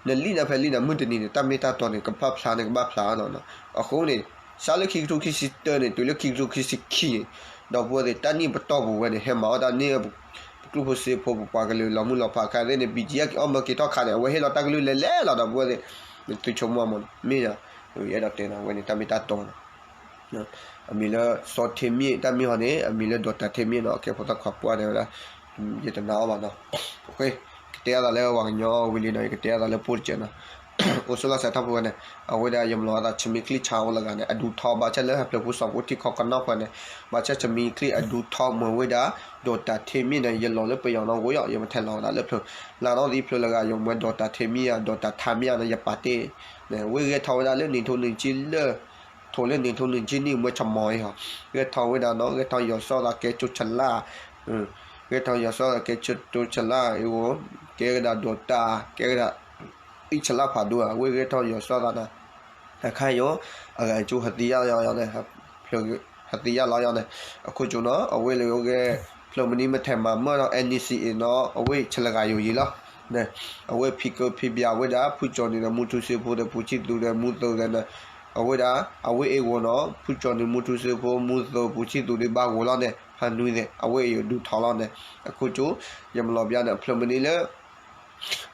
နလံၣ်နဖဲလံၣ်နမုၢ်တနံၤန့ၣ် တၢ်မ့ၢ်တၢ်တီန့ၣ် ကဘၣ်ဖျါန့ၣ် ကဘၣ်ဖျါနီၤ အဃိန့ၣ် စးလၢခံကထိခံဆံတၢန့ၣ် တုၤလၢခံကထိခံဆံခံန့ၣ် ဒီပုၢ်ဝဲၢ်သ့ၣ် တၢ်နံၣ်ပတီၢ်ပူၤဝဲန့ၣ် ဟဲမၤအီၣ်တၢ်န့ၢ် ပကျိၣ်ဖိစ့ဖိ ပပှၤကလုာ်လီၤမုၢ်လီၤဖးခါသ့ၣ်န့ၣ် ဘံၣ်ကံအီၣ်မၢက့ၤထီၣ်ခါန့ၣ် အဝဲဟ့ၣ်လီၤတၢ်ကလုၢ်လဲၤလဲၤလီၤ ဒီပုၢ်ဝဲၢ်သ့ၣ် သုဆိကမိၣ်မး မ့ၢ်ဧါ ယအဲၣ်ဒိးတဲနီၤ အဝဲန့ၣ် တၢ်မ့ၢ်တၢ်တီနီၤ အမံၤလၢစီၤထ့မ့ၢ် တၢ်မ့ၢ်ဟီန့ၣ် အမံၤလၢဒီးတၢ်ထ့မ့ၢ်နီၤ ကဲဖိသၣ်ခွါပှၢ်တဲဝဲဒၣ် ယတနာ်အီၤဘၣ်နီၤ ကတဲအသးလၢပှၤကညီဝံၤလံနီၤ ယကတဲအသးလၢပိၢ်တစဲးနီၤ အိၣ်ဆိးလီၤစဲးထီၣ်ဖိဝဲန့ၣ် အဝဲဒၣ်ယမၤလီၤအသး ဆမံချံဆါအိၣ်လၢဂၤန့ၣ် အဒူထီ ဘၣ်ဆၣ်လၢဟဲဖျၢၣ်ဖိစီၤဖိထံခီကနီၢ်ဖဲန့ၣ် ဘၣ်ဆၣ်ဆမံချံအဒူထီ မ့ၢ်ဝဲဒၣ် ဒီးတၢ်ထ့မ့ၢ်န့ၣ် ယလီၤလၢပယီၤနီၣ်ဂိၢ်ယီၤ ယမ့ၢ်ထဲလီၤဝဲဒၣ်လၢဖျၢၣ် လါနီၣ်သံဖျၢၣ်လၢဂၤ ယမ့ၢ်ဒီးတၢ်ထ့မ့ၢ်ဧါ ဒီးတၢ်ထါမ့ၢ်ဧါန့ၣ် ယပာ်တ့ၢ် ဝဲဂဲၤထီၣ်ဝဲဒၣ်လၢနံၣ်ထိနံၣ်ဆံလၢ ထိၣ်လၢနံၣ်ထိနံၣ်ဆံနံၣ်မ့ၢ်ဆမီၤအံၤဟီ ဂဲၤထီၣ်ဝဲဒၣ်နီၤ ဂဲၤထီၣ်ယီၤစီၤသးကဲကၠိဆလါ ဂဲၤထီၣ်ယီၤစီၤသးကဲကၠိဆလါအံၤ ကဲကဒါဒီးတၢ် ကဲကဒါ အံၣ်ဆလါဖးဒိၣ် အဝဲဂဲၤထီၣ်ယီၤစီၤသးနီၤ အခါယိၤ အဂၤကၠိဟသံယါလီၤယီၤန့ၣ် ဟသံယါလီၤယီၤန့ၣ် အခိၣ်ကၠိနီၤ အဝဲလၢအဂဲၤ ဖျၢၣ်မနံၤမ့ၢ်ထဲမၤမၢၢ်ဒီး NCA နီၤ အဝဲဆဲးလၢဂၤယိၤယံၤလီၤ အဝဲဖံးကၢဖံးပၠးဝဲဒၣ် ဖုကၠီၤနံၤဒီးမူထူစ့ဖိဒီး ပူၤဆံၣ်သူဒီးမူသိးဒီးန့ၣ် အဝဲဒၣ် အဝဲအ့ၣ်ဂီၤနီၤ ဖုကၠီၤနံၤ မူထူစ့ဖိ မူသိး ပူၤဆံၣ်သူဒီးဘၣ်ဂီၤလီၤန့ၣ် ဖးနွံသ့ၣ် အဝဲအ့ၣ်ဒူထီလီၤန့ၣ် အခိၣ်ကၠိ ယမၤလီၤပျါန့ၣ် ဖျၢၣ်မနံၤလၢ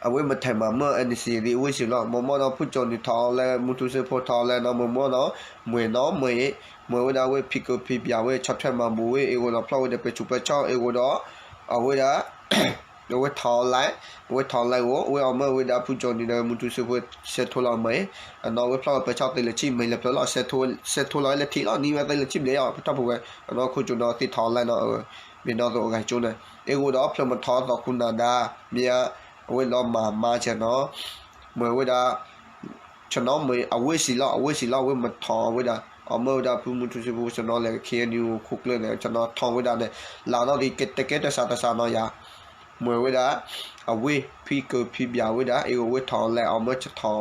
အဝဲမ့ၢ်ထဲမၤမၢၢ် NCA သ့ၣ်အဝဲစံးလီၤ မ့ၢ်မ့ၢ်ဒီး ဖုကၠီၤနံၤထီလၢ မူထူစ့ဖိထီလၢနီၤ မ့ၢ်မ့ၢ်ဒီး မ့ၢ်နီၤမ့ၢ် မ့ၢ်ဝဲဒၣ်ဝဲဖံးကၢဖံးပၠးဝဲ ဆီၣ်ထွဲမၤဘူးဝဲ အ့ၣ်ဂီၤဒီးဖျီၣ်ဝဲဒီးပဲဆူးပဲဆါ အ့ၣ်ဂီၤဒီး အဝဲဒၣ် အဝဲထီလၢ အဝဲထီလၢအဂီၢ် အဝဲအီၤမၢဝဲဒၣ်ဖုကၠီၤနံၤဒီး မူထူစ့ဖိ ဆဲးထိလီၤမ့ၢ် အနီၢ်ဝဲဖျီၣ်ဝဲပဲဆါသ့လၢဆံ မ့ၢ်လၢဖျၢၣ်လီၤ ဆဲးထိလီၤလၢထံလီၤ နံၣ်ဝဲသ့လၢဆံဘျဲၣ်အီၤ ပထီၣ်ပဝဲ အနီၢ်ခိၣ်ကၠိနီၤသ့ထီလၢနီၤ မ့ၢ်နီၢ်သိးအဂၤကၠိန့ၣ် အ့ၣ်ဂီၤဒီးဖျၢၣ်မ့ၢ်ထီသီခူနၤဒါ မ့ၢ် အဝဲလီၤမၤမါဆဲးနီၤ မ့ၢ်ဝဲဒၣ် ဆနီၤမ့ၢ် အဝဲစံးလီၤ အဝဲစံးလီၤ အဝဲမ့ၢ်ထီဝဲဒၣ် အီၤမၢဝဲဒၣ်ဖုမူထူစ့ဖိ ဆနီၤလဲၤ KNU ခိၣ်ကျၢၢ်န့ၣ် ဆနီၤထီဝဲဒၣ်န့ၣ် လၢနီၢ်သံ တကဲတစးတစးနီၤယၤ မ့ၢ်ဝဲဒၣ် အဝဲဖံးကၢဖံးပၠးဝဲဒၣ် အ့ၣ်ဂီၤဝဲထီလၢ အီၤမၢဆထီ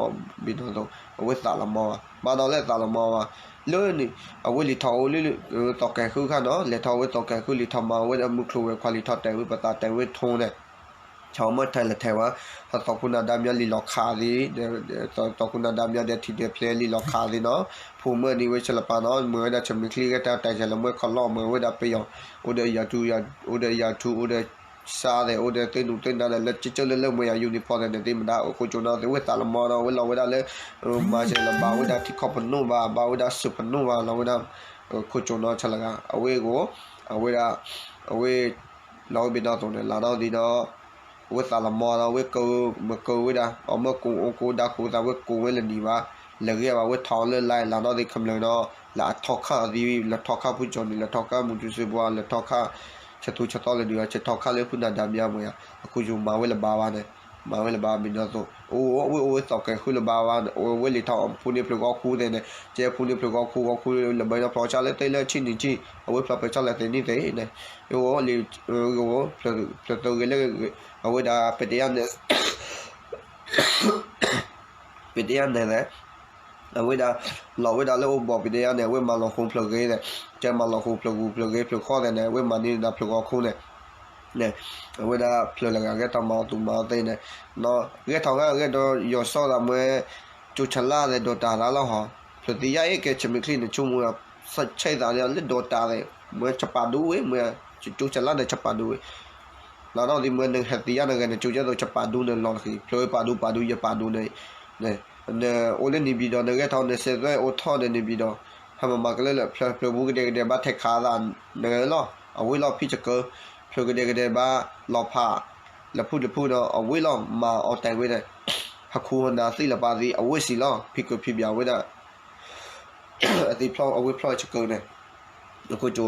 ဘ့ၣ်နီၢ်သိး အဝဲသးလီၤမီၤဘၣ် ဘၣ်နီၤလၢသးလီၤမီၤဘၣ် လၢန့ၣ် အဝဲလံာ်ထီၣ်အိၣ်လၢ သီၣ်ကဲၤဃုခါနီၤ လဲၤထီၣ်ဝဲသီၣ်ကဲၤဃု လံာ်ထီၣ်မၤဝဲဒၣ်မုၢ်ချိၣ်ဝဲခွါ လံာ်ထီၣ်တဲာ်ဝဲပသးတဲာ်ဝဲထိၣ်န့ၣ် ဆၢမၢထဲလဲၣ်ထဲဝဲ ဟသီခူနၤဒါမၠါလံာ်လီၤခးသ့ သီခူနၤဒါမၠါဒီးထံၣ်ဒီးဖျဲးလံာ်လီၤခးသ့နီၤ ဖိမၢနံၤဝဲဆဲးလပၤနီၤ မ့ၢ်ဝဲဒၣ်ဆမံးချံဂဲၤတၢ်တဲာ်လဲၤမၢခီလီၢ် မ့ၢ်ဝဲဒၣ်ပယီၤ အိၣ်ဒီးယၤထူ အိၣ်ဒီးယၤထူ အိၣ်ဒီးစါသ့ၣ် အိၣ်ဒီးသ့ၣ်နူာ်သ့ၣ်နါဒီး လၢကၠိလၢလၢမ့ၢ်ယၤ uniform သ့ၣ်န့ၣ် သ့ၣ်မတၤ အခိၣ်ကၠိနီၤ သ့ၣ်ဝဲသးလီၤမီၤနီၤ ဝဲလီၤဝဲဒၣ်လၢ မၤစၢၤလၢဘၣ်ဝဲဒၣ်ထံခီပနီၣ်ဘၣ် ဘၣ်ဝဲဒၣ်စူၢ်ပနီၣ်ဘၣ် လီၤဝဲဒၣ် ခိၣ်ကၠိနီၤဆဲးလကၤ အဝဲအဂီၢ် အဝဲဒၣ် အဝဲ လီၤဝဲဘ့ၣ်နီၢ်သိးန့ၣ် လၢနီၢ်သံဒီး အဝဲသးလီၤမီၤဒီး အဝဲကမၢကဝဲဒၣ် အီၤမၢကိးအိၣ်ကိးဒါကိးသးဝဲကိးဝဲလၢနံၤဘၣ် လဲၤဂ့ၤဘၣ်ဝဲထီၣ်လၢလဲၣ် လၢနီၢ်သံခမျၢၣ်နီၤ လၢအထီခါအသံ လၢထီခါဖုကၠီၤနံၤ လၢထီခါမူထူစ့ဖိ လၢထီခါ ဆဲးသူဆဲးသီလၢဒုး ဆဲးထီခါလၢဖုနၤဒါမၠါမ့ၢ်ယၤ အခိၣ်ကၠိမၤဝဲလၢဘၣ်ဘၣ်န့ၣ် မၤဝဲလၢဘၣ်ဘ့ၣ်နီၢ်သိး အိၣ်ဝဲအိၣ်ဝဲသီၣ်ကဲၤဃုလၢဘၣ်ဘၣ် အိၣ်ဝဲလံာ်ထီၣ်အီၤဖုန့ၢ်ဖျၢၣ်ဂီၤခူသ့ၣ်န့ၣ် ကဲဖုန့ၢ်ဖျၢၣ်ဂီၤခူဂီၤခူလၢဘၣ်နီၢ်ဖျီဆါလၢသ့လၢဆံနံၤဆံ အဝဲဖျီဖဲဆါလၢသ့န့ၣ်သ့ၣ်န့ၣ် အိၣ်လံာ် ဖျၢၣ်သဂ့ၤလၢ အဝဲဒၣ်ပတယါန့ၣ် ပတယါန့ၣ် အဝဲဒၣ် လီၤဝဲဒၣ်လၢအိၣ်ဘီၣ်ပတယါန့ၣ် အဝဲမၤလီၤဃိဖျၢၣ်ဂ့ၤန့ၣ် ကဲမၤလီၤဃိဖျၢၣ်ဂူၤဖျၢၣ်ဂ့ၤဖျၢၣ်ခီၣ်သ့ၣ်န့ၣ် အဝဲမၤန့ၢ်ဒၣ်ဖျၢၣ်ဂီၤခူန့ၣ် န့ၣ် အဝဲဒၣ်ဖျၢၣ်လၢဂၤဂဲၤထီၣ်မၤအီၤသူမၤအီၤသ့န့ၣ် ဂဲၤထီၣ်ဂဲၤဒီးယီၤစီၣ်သးမွဲ ကၠိဆလါသ့ၣ်ဒီးတၢ်လၢလီၤဟီ ဖျၢၣ်သံယါအ့ၣ်ကဲ ဆၢမုၢ်ချံန့ၣ် ဆိကမိၣ် ဆဲးသးန့ၣ်လၢဒိးတၢ်သ့ၣ် မ့ၢ်ဆပာ်ဒူဝဲ မ့ၢ် ကၠူကၠူကၠလါန့ၣ် ဆပာ်ဒူဝဲ လီၤနီၣ်သံ မ့ၢ်နဟဲသံယါနဂဲၤန့ၣ် ကၠူကၠဲသိးဆပာ်ဒူန့ၣ်လီၤတဂ့ၤ ဖျၢၣ်ပာ်ဒူပာ်ဒူ ယပာ်ဒူန့ၣ် နအိၣ်လၢန့ၣ်ပၠံၤဒီး နဂဲၤထီၣ်နစဲးသွဲၣ်အိၣ်ထီၣ်ဒီးန့ၣ်ပၠံၤဒီး ဟဲမၤမၤကလၢလၢ ဖျၢၣ်ဖျၢၣ်ပူၤကဒဲကဒဲ ဘၣ်ထဲးခးသးနဂဲၤလီၤ အဝ့ၢ်လီၤ ဖံးကကၢ ဖျၢၣ်ကဒဲကဒဲဘၣ် လီၤဖး လၢဖုၣ်တဖုၣ်ဒီး အဝ့ၢ်လီၤ မၤအီၣ်တဲာ်ဝဲဒၣ် ဟးခူဟးနၤသ့ၣ်လၢပာ်သံ အဝ့ၢ်စံးလီၤ ဖံးကၢဖံးပၠးဝဲဒၣ် အသ့ၣ်ဖျီၣ် အဝ့ၢ်ဖျီၣ်ဆၢကၢန့ၣ် အခိၣ်ကၠိ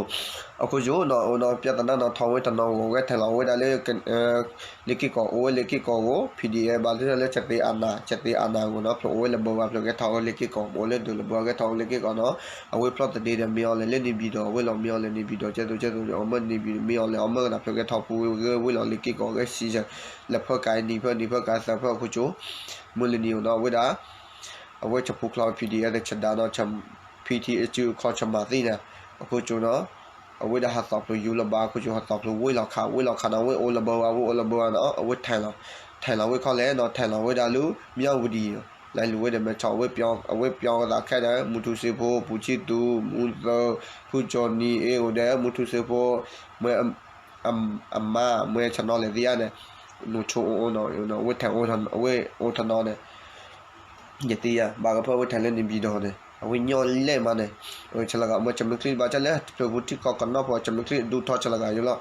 အခိၣ်ကၠိနီၤ အိၣ်နီၤ ပၠးသနၢ်နီၤ ထီၣ်ဝဲတနီၤဂီၤ ဂဲၤထဲးလီၤဝဲဒၣ်လၢ လ့ၣ်က့ၢ်ကီၢ် အိၣ်ဝဲလ့ၣ်က့ၢ်ကီၢ်ဂီၤ PDF ဘၣ်လၢလၢ ကသ့အနၢ် ကသ့အနၢ်ဂီၤနီၤ ဖျိးအိၣ်ဝဲလၢဘၢဝါ ဖျိးဂဲၤထီၣ်ဝဲလ့ၣ်က့ၢ်ကီၢ် အိၣ်လၢဒုးလၢဘၢဝါ ဂဲၤထီၣ်ဝဲလ့ၣ်က့ၢ်ကီၢ်နီၤ အဝ့ၢ်ဖျီၣ်သဒ့ဒီး မ့ၢ်အီၤလဲၣ် လၢန့ၣ်ပၠံၤဒီး အဝ့ၢ်လီၤ မ့ၢ်အီၤလဲၣ် န့ၣ်ပၠံၤဒီး ကဲသိး ကဲသိး အီၤမၢန့ၣ်ပၠံၤ မ့ၢ်အီၤလဲၣ် အီၤမၢကနၣ် ဖျိးဂဲၤထီၣ်ပူၤဝဲ ဂဲၤဝ့ၢ်လီၤလ့ၣ်က့ၢ်ကီၢ် ဂဲၤစံၣ်ယဲၢ် လၢဖၢကၤနံၤဖၢနံၤ ဖၢကၤသၢဖၢ အခိၣ်ကၠိ မုၢ်လၢနံၤအိၣ်နီၤ အဝဲဒၣ် အဝဲဆၢဖူချီ PDF သ့ၣ် ဆဒါနီၤ ဆ PT အစုအခီၣ်ဆမးသံန့ၣ် အခိၣ်ကၠိနီၤ အဝဲဒၣ်ဟးသီၣ်ဖျိးယူၤလၢၤဘၣ် အခိၣ်ကၠိ ဟးသီၣ်ဖျိးဝ့ၢ်လီၤခး ဝ့ၢ်လီၤခးနီၤ ဝ့ၢ်အိၣ်လၢဘၢဝါ ဝ့ၢ်အိၣ်လၢဘၢဝါနီၤ အဝဲထဲးလီၤ ထဲးလီၤဝဲခီလဲၣ်နီၤ ထဲးလီၤဝဲဒၣ်လၢ မၠၣ်ဝတံၤ လၢလူၤဝဲဒီးမဲာ်ဆီၣ် အဝဲပၠီကသးခဲဒီး မူထူစ့ဖိ ပူၤဆံသူ မူသၢ ဖုကၠီနံၤ အ့ၣ်အိၣ်ဒီး မူထူစ့ဖိ မ့ၢ် အမါ မ့ၢ်ဆနီၤလဲၣ်သ့ၣ်ယါန့ၣ် နဆိအိၣ်အိၣ်နီၤ အဝဲထဲး အဝဲအိၣ်ထနီၤန့ၣ် ယသ့ၣ်ယါ ဘၣ်ကဖၢဝဲထဲးလၢန့ၣ်ပၠံၤဒီးန့ၣ် အဝဲညီလဲၣ်မးန့ၣ် ဆၢလဂၤ မ့ၢ်ဆၢမုၢ်ချံဘၣ်ဆၣ်လၢ ဖျၢၣ်ပူၤထံကီၢ်ကနီၢ်ဖိ ဆၢမုၢ်ချံဒူထီၣ်ဆၢလဂၤယိလီၤ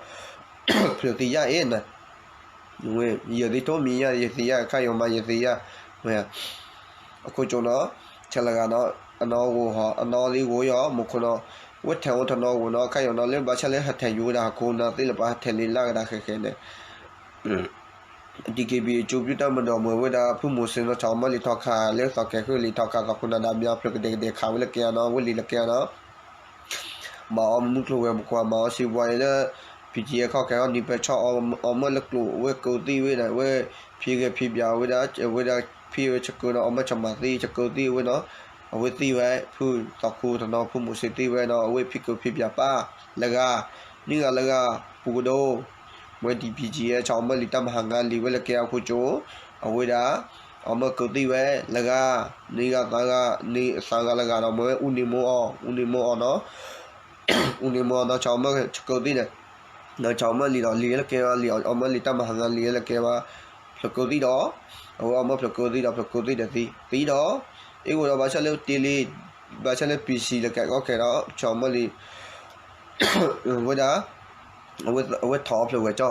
ဖျၢၣ်သံယါအ့ၣ်န့ၣ် ယသံထိမံၤယါ ယသံယါ ခါယိၤမး ယသံယါ မ့ၢ် အခိၣ်ကၠိနီၤ ဆၢလဂၤနီၤ အနီၢ်ဂိၤဟီ အနီၢ်သံဂိၤယီၤ မူခိၣ်နီၤ ဝဲထဲးအိၣ်ထနီၤဂိၤနီၤ ခါယိၤနီၤ လၢဘၣ်ဆၣ်လၢဟးထဲးယူၤဝဲဒၣ်ဟီၣ်ခိၣ်နၢ်သ့ၣ်လၢပှၤဟးထဲးလံလၢကဒါဃဲးဃဲးန့ၣ် DKBA ကၠိပျုၢ်တၢ်မၤဒီးမ့ၢ်ဝဲဒၣ် ဖုမိၤစ့နီၤ ဆၣ်အီၤမၢလံာ်ထီခး လၢသီၣ်ကဲၤဃုလံာ်ထီခး သီၣ်ခိၣ်နၢ်ဒါမၠါ ဖျၢၣ်ကဒဲကဒဲခးဝဲလၢကဲနီၤ ဝဲလံာ်လၢကဲနီၤ မၤအီၣ်မုၢ်ကျိၤဝဲၤကွာ် မၤအီၣ်စံးပှၤအံၤလၢ ဖံးကၠံအီၤခီၣ်ခဲအီၤ နံၤပၢၢ်ဆီၣ်အီၤမၢလၢကျိၤ ဝဲကၢသံဝဲဒၣ် ဝဲဖံးဂဲၤဖံးပၠးဝဲဒၣ် ဝဲဒၣ်ဖံးဝဲဆၢကၢနီၤ အီၣ်မၢဆၣ်မၤသံ ဆၢကၢသံဝဲနီၤ အဝဲသံဝဲ ဖုသီၣ်ခိၣ်တနီၤ ဖုမိၤစ့သံဝဲနီၤ အဝဲဖံးကၢဖံးပၠးပၢ် လၢဂၤ နံၣ်ဂၤလၢဂၤ ပူၤကဒိ မ့ၢ် DKBA ဆၣ်အီၤမၢလံာ်တၢ်မၤဟါငါလံာ်ဝဲလၢကဲအခိၣ်ကၠိ အဝဲဒၣ် အီၣ်မၢကၢသံဝဲ လၢဂၤ နံၣ်ဂၤသးဂၤ နံၣ်သးဂၤလၢဂၤဒီး မ့ၢ်ဝဲအူန့ၢ်မိၢ်အီၤ အူန့ၢ်မိၢ်အီၤနီၤ အူန့ၢ်မိၢ်အီၤနီၤ ဆၣ်အီၤမၢဆၢကၢသံန့ၣ် နီၤ ဆၣ်အီၤမၢလံာ်ဒီးလံာ်လၢကဲဘၣ် လံာ်အီၣ်မၢလံာ်တၢ်မၤဟါငါလံာ်လၢကဲဘၣ် ဖျၢၣ်ကၢသံဒီး အဝဲအီၣ်မၢဖျၢၣ်ကၢသံဒီး ဖျၢၣ်ကၢသံဒီးသံ သံဒီး အ့ၣ်ဂိၤဒီးဘၣ်ဆၣ်လၢတ့လံ ဘၣ်ဆၣ်လၢ ပံၣ်စံၣ် လၢကဲကီခဲဒီး ဆၣ်အီၤမၢလံာ် ဝဲဒၣ် အဝဲထီၣ်အီၤဖျၢၣ်ဝဲၢ်ကၠီ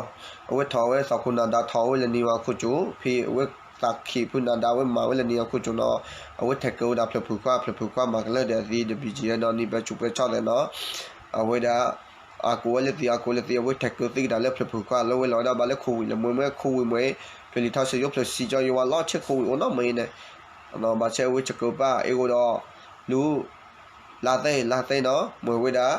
အဝဲထီၣ်ဝဲသီၣ်ခိၣ်နၢ်ဒါထီၣ်ဝဲလၢနံၤဝဲခိၣ်ကၠိ ဖံးဝဲသးခံးဖုနၢ်ဒါဝဲမၤဝဲလၢနံၤအခိၣ်ကၠိနီၤ အဝဲထဲးကၢဝဲဒၣ်ဖျၢၣ်ဖုၣ်ခွါ ဖျၢၣ်ဖုၣ်ခွါမၤကလၢာ်ဒီးအသံ DKBA နီၤ နံၤပၢၢ်ဆူးပၢၢ်ဆီၣ်သဲးနီၤ အဝဲဒၣ် အကိးဝဲလၢသံ အကိးလၢသံ အဝဲထဲးကၢသံကဒါလၢဖျၢၣ်ဖုၣ်ခွါ လၢဝဲလီၤဝဲဒၣ်ဘၣ်လၢခိဝံၤလၢမွဲမွဲ ခိဝံၤမွဲ ဖျၢၣ်လံာ်ထီၣ်စ့ယိ ဖျၢၣ်စံၣ်ကၠီယိဝဲလီၤဆ့ခိဝံၤအိၣ်နီတမံၤန့ၣ် ဘၣ်ဆၣ်ဝဲဆၢကၢပၢ် အ့ၣ်ဂိၤဒီး လူၤ လါသ့ လါသ့နီၤ မ့ၢ်ဝဲဒၣ်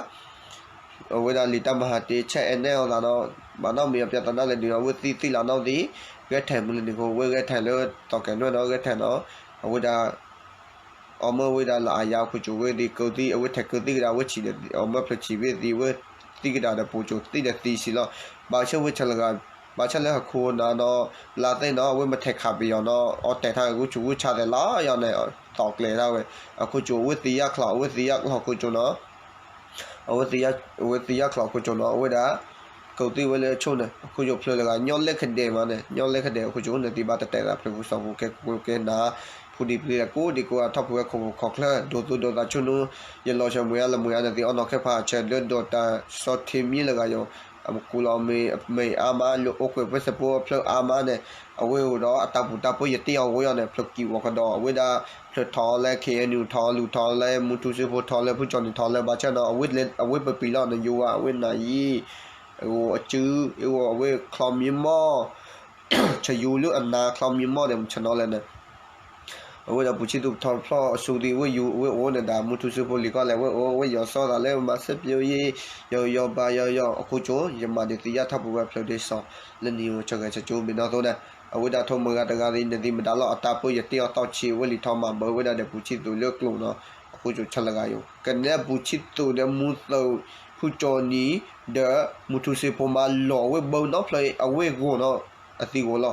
အဝဲဒၣ်လံာ်တၢ်မၤဟါတ့ ဆဲးအဲနဲအီၤသးနီၤ ဘၣ်နီတမံၤအပျၢ်သနၢ်လဲၣ်ဒုးနီၤ အဝဲသံသံလၢနီၣ်သံ ဂဲၤထဲးမုၢ်လၢနံၤဃိ ဝဲဂဲၤထဲးလၢသီၣ်ကဲၤနွဲၣ်နီၤ ဂဲၤထဲးနီၤ အဝဲဒၣ် အီၣ်မၢဝဲဒၣ်လၢအယါခိၣ်ကၠိဝဲသံ ကၢသံ အဝဲထဲးကၢသံကဒါ အဝဲဆံးဒီး အီၣ်မၢဖျၢၣ်ဆံးဝဲသံ ဝဲသံကဒါဒီးပိာ်ကၠိသံဒီးသံစံးလီၤ ဘၣ်ဆၣ်ဝဲဆၢလဂၤ ဘၣ်ဆၣ်လၢဟီၣ်ခိၣ်နၢ်နီၤ လါသ့နီၤ အဝဲမ့ၢ်ထဲးခးပယီၤနီၤ အီၣ်တဲာ်ထါဂုၢ်ဆူးဂုၢ်ဆါသဲးလီၤယီၤန့ၣ် သီၣ်ကျဲၤထါဝဲ အခိၣ်ကၠိ အဝဲသံယါချီၣ် အဝဲသံယါချီၣ်ခိၣ်ကၠိနီၤ အဝဲသံယါချီၣ်ခိၣ်ကၠိနီၤ အဝဲဒၣ် ကၢသံဝဲလၢအဆိန့ၣ် အခိၣ်ကၠိဖျၢၣ်လၢဂၤ ညီလဲၣ်ခဒဲးမးန့ၣ် ညီလဲၣ်ခဒဲး အခိၣ်ကၠိန့ၣ်သံဘၣ်တတဲာ်သးဖျၢၣ်ပူၤစီၤပူၤကဲကဲနၤ ဖူဒံပျံၤလၢကိးဒံကိးဂၤထီၣ်ဖှိၣ်ဝဲခိၣ်ဖှိၣ်ခီၣ်ချၢ ဒိးသူၣ်ဒိးသးဆူနူ ယလီၤဆၢမုၢ်အါလၢမုၢ်အါန့ၣ်သံအီၣ်နီၢ်ခဲဖးဆၢ ဒၢဒီးတၢ်ဆီၣ်ထံမံလၢဂၤယိၤ အမကူလီၤမ့ၢ်အါမး လၢအိၣ်ကွဲးပှဲၤစဲးဖိအဖျၢၣ်အါမးန့ၣ် အဝဲအိၣ်ဒီးအတၢ်ပူၤတၢ်ပၢယတ့အီၤဝဲအီၤန့ၣ် ဖျၢၣ်ကံၢ်ဝီၤကဒီး အဝဲဒၣ် ဖျၢၣ်ထီၣ်လၢ KNU ထီၣ်လူၤထီၣ်လၢ မူထူစ့ဖိထီၣ်လၢ ဖုကၠီနံၤထီၣ်လၢ ဘၣ်ဆၣ်နီၤ အဝဲပပံၤလီၤန့ၣ် ယိၤဝဲအဝဲနၤယံၤ အဂိၢ်အစု အဂိၢ်အဝဲချီမံမီၢ် ဆယူၤလၢအနါချီမံမီၢ်န့ၣ် ဆနီၤလဲၣ်န့ၣ် အဝဲဒၣ်ပူၤဆံသူထီၣ်ဖျီၣ်အဆူသံး အဝဲယူၤအဝဲအိၣ်န့ၣ်ဒၣ် မူထူစ့ဖိလံၤကီၢ်လဲၣ် အဝဲအိၣ် အဝဲယီၤစီသးလၢမၤစၢၤပယိယ့ ယီၤယီၤဘါယီၤယီၤ အခိၣ်ကၠိ ယမၤဒံးသံယါထီၣ်ပဝဲဖျၢၣ်ဒ့စီၣ် လၢနံၤဧိၤဆၢဂဲၤဆၢကၠိမ့ၢ်နီၢ်သိးန့ၣ် အဝဲဒၣ်ထိၣ်မုၢ်ဂၤတဂၤသံး နသံးမတၤလီၤ အတၢ်ပၢယတ့အီၤတီၢ်ဆံး အဝဲလံာ်ထီၣ်မၤဘၢဝဲဒၣ်ဒီးပူၤဆံသူလၢကျိာ်နီၤ အခိၣ်ကၠိဆၢလဂၤယိၤ ကနဲပူၤဆံသူဒီးမူသိး ဖုကၠီနံၤ ဒီးမူထူစ့ဖိမးလီၤအဝဲဘၢနီၢ်ဖျၢၣ်အဝဲဂီၤနီၤ အသံဂီၤလီၤ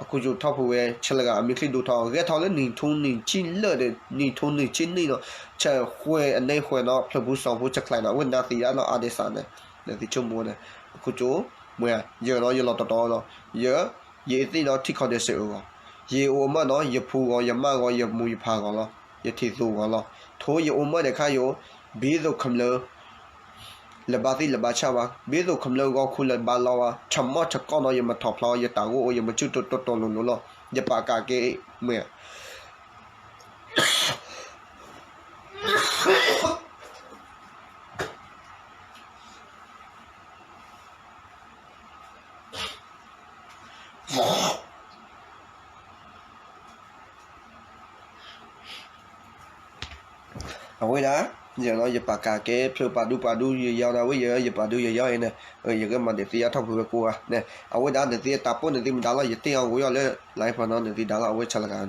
အခိၣ်ကၠိထီၣ်ဖုဝဲ ဆၢလၢဂၤအမ့ၢ်ချံဒိၣ်ထီၣ် ဂဲၤထီၣ်လၢနံၣ်ထူနံၣ်ဆံလၢာ်ဒီး နံၣ်ထူနံၣ်ဆံနံၣ်နီၤ ဆၢဃဲၤအနဲဃဲၤနီၤ ဖျၢၣ်ဖိစီၤဖိဆၢကျဲနီၤ အဝဲနါသံအါလီၤအါဒဲးစးန့ၣ် နသံဆိကမိၣ်န့ၣ် အခိၣ်ကၠိ မ့ၢ်ဧါ ယနီၤ ယလီၤတီတီလီၤ ယ ယအ့ၣ်သ့ၣ်နီၤ ထံခီဒဲးစ့ၢ်အၢဂီၤ ယအ့ၣ်အိၣ်အမၢၢ်နီၤ ယဖုဂီၤ ယမါဂီၤ ယမိၢ်ယပၢ်ဂီၤလီၤ ယထံၣ်သူၣ်ဂီၤလီၤ ထိယအိၣ်မၢၢ်ဒဲးခါယိၤ ဘ့သိၣ်ခမျၢၣ် လၢၤဘၣ်သံလၢၤဘၣ်ဆၣ်ဘၣ် ဘ့သိၣ်ခမျၢၣ်ဂီၤခူလၢၤဘၣ်လီၤဘၣ် ဆၢမီၢ်ဆၢကီၢ်နီၤ ယမၤထီၣ်ဖျါ ယတၢ်ဂိၢ်အိၣ် ယမၤဆူၣ်တိၢ်တိၢ်လိၤလိၤလီၤ ယပာ်ကးက့ၤ မ့ၢ် အဝဲဒၣ် ယနီၤ ယပာ်ကးက့ၤ ဖျၢၣ်ပာ်ဒူပာ်ဒူ ယယီၤဒၣ်ဝဲ ယ ယပာ်ဒူယယီၤအံၤန့ၣ် ယကမၤဒံးသ့အါထီၣ်ဖုဝဲကိးဂၤန့ၣ် အဝဲဒၣ်နသ့တၢ်ပိၢ်နသ့မတၤလီၤ ယတ့အီၤဝဲအီၤလၢ live နီၤ နသ့ဒါလီၤ အဝဲဆၢလၢဂၤန့ၣ်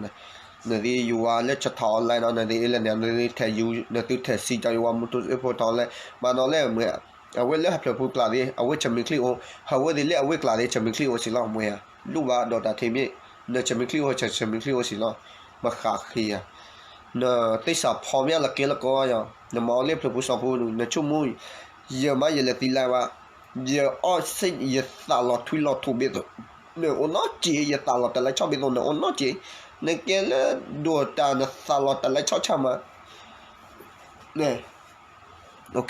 နသ့ယဝၤလၢဆၢထီၣ် online နီၤ နသ့အ့ၣ်လဲၣ်န့ၣ် နသ့ထဲးယူၤ နသုထဲးစံးကီးယဝၤမူတူစ့ဖိထီၣ်လဲၣ် မၤနီၤလဲၣ် အဝဲလၢဟးဖျၢၣ်ပူၤကျါသ့ၣ် အဝဲဆၢမုၢ်ချံအိၣ် ဟးဝဲသ့ၣ်လၢအဝဲကျါသ့ၣ် ဆၢမုၢ်ချံအိၣ်စ့ၢ်လီၤ မ့ၢ်ဧါ လူၢ်ဘၣ်ဒီးတၢ်ထံၣ်မ့ၢ် နဆၢမုၢ်ချံအိၣ် ဆၢမုၢ်ချံအိၣ်စ့ၢ်လီၤ မၤဃးဃ့ဧါ နသ့ၣ်စးဖီမ့ၢ်လၢကဲလၢကီယီၤ နမၤအီၤလၢဖျၢၣ်ပူၤစီၤပူၤ နဆိကမိၣ် ယမါယလဲၤသံလၢၤဘၣ် ယအီၣ်စ့ၣ် ယသးလီၤထွံလီၤထူၣ်ဘ့သိး နအိၣ်နီတက့ၢ် ယသးလီၤတၢ်လၢဆီဘ့သိး နအိၣ်နီတက့ၢ် နကဲလၢဒိၣ်တၢ် နသးလီၤတၢ်လၢဆီဆၣ်မး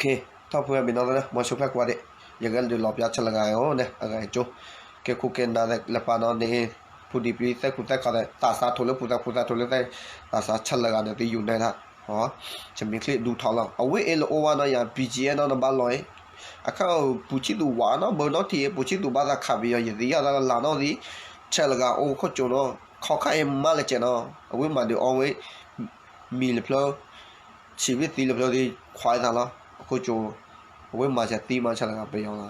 ထီၣ်ဖုဝဲဘ့ၣ်နီၣ်သၢ မၤဆိဖျဲၣ်ကွၢ်ဒံး ယကလဲၤဒုးလီၤပျါဆၢလၢဂၤအံၤန့ၣ် အဂၤအံၤကၠိ ကဲခိၣ်ကဲနၢ်လၢပာ်နီၣ်န့ၣ် ဖူဒံပျံၤသဲခူသဲခီၣ်သဲ သးစးထိၣ်လၢပူၤသးခူသးထိၣ်လၢသဲ သးစးဆၢလၢဂၤန့ၣ်သ့ယူၤနဲဒၣ် ဆၢမုၢ်ချံဒူထီၣ်လီၤ အဝဲအ့ၣ်လၢအိၣ်ဝဲနီၣ်ယၤ ဘံၣ်ကၠံၣ်အဲၣ်နီၣ်နဘၣ်လီၤအံၤ အခါပူၤဆံသူးဝးနီၣ် ဘၢနီၣ်ထံၣ်အံၤ ပူၤဆံသူးဘၣ်သးခးပယီၤ ယသ့ၣ်ယီၣ်သးလၢလၢ်နီၣ်သံ ဆၢလၢဂၤအိၣ်ခိၣ်ကၠိနီၣ် ခီခါအံၤမးလၢကဲနီၣ် အဝဲမၤဒုးအီဝဲ မံၤလၢဖျၢၣ် ဆံးဝံသံလၢဖျၢၣ်သံ ခွါသးလီၤ အခိၣ်ကၠိ အဝဲမၤစၢၤသံမၤဆၢလၢဂၤပယီၤလီၤ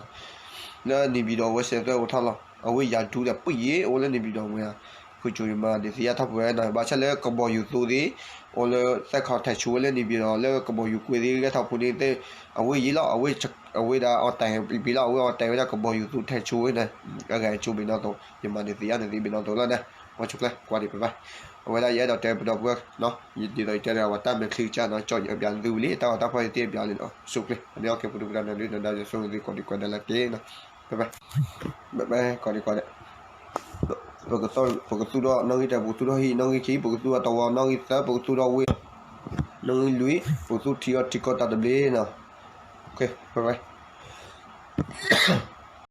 လၢနံၣ်ဘံၣ်ဒီးဝဲစဲးသွဲၣ်အိၣ်ထီၣ်လီၤ အဝဲယၤဒူဒီးပှံၢ်ယ့ၣ် အိၣ်လၢနံၣ်ဘံၣ်ဒီးဝဲ အခိၣ်ကၠိယမၤဒုးသ့အါထီၣ်ပှဲၤနီၣ် ဘၣ်ဆၣ်လၢကဘီယူၤသူသ့ၣ် အိၣ်လၢသဲခီၣ်ထဲးဆူဝဲလၢနံၣ်ဘံၣ်ဒီး လၢကဘီယူၤကွ့သ့ၣ်ဂဲၤထီၣ်ဖိန့ၣ်သ့ၣ် အဝဲယ့ၣ်လီၤ အဝဲဒၣ်အီၣ်တဲာ်ပံၤပံၤလီၤ အဝဲအီၣ်တဲာ်ဝဲဒၣ်ကဘီယူၤသူထဲးဆူဝဲန့ၣ် အဂၤအံၤကၠိဘ့ၣ်နီၣ်သိး ယမၤဒုးသ့အါန့ၣ်သ့ဘ့ၣ်နီၣ်သိးလီၤန့ၣ် မၤဆိဖျဲၣ်ကွၢ်ဒံးပဘၣ် အဝဲဒၣ်ယအဲၣ်ဒိးတဲပဒီပုၢ်ဝဲၢ် ဒ်သိးယတဲဒီး အဝဲတၢ်မဲာ်ချံကစၢ်နီၣ် ကၠီၣ်ယအဘျါလၢသုဝံၤလံ တၢ်ဂီၤတၢ်ဖီၣ်ယတ့ၢ်အဘျါလံနီၣ် ဆိဖျဲၣ် အန့ၣ်အီၣ်ကဲပဒုၣ်ပဒါန့ၣ်ဒုၣ်နဒါယဆိသုကိးဒံးကွဲးဒၣ်လၢက့ၤနီၣ် ဘၣ်ဘၣ် ကွၢ်ဒံးကွၢ်ဒံး ပကသူၣ်ထီၣ်နီၣ်ဂံၢ်တၢ ပကသူၣ်ထီၣ်ဟံၣ်နီၣ်ဂံၢ်ခံ ပကသူၣ်ထီၣ်တဝီနီၣ်ဂံၢ်သၢ ပကသူၣ်ထီၣ်ဝ့ၢ် နီၣ်ဂံၢ်လွံၢ် ပကသူၣ်ထံအီၣ်ထံကီၢ်တၢ်တဘျ့နီၣ် ဘၣ်ဘၣ်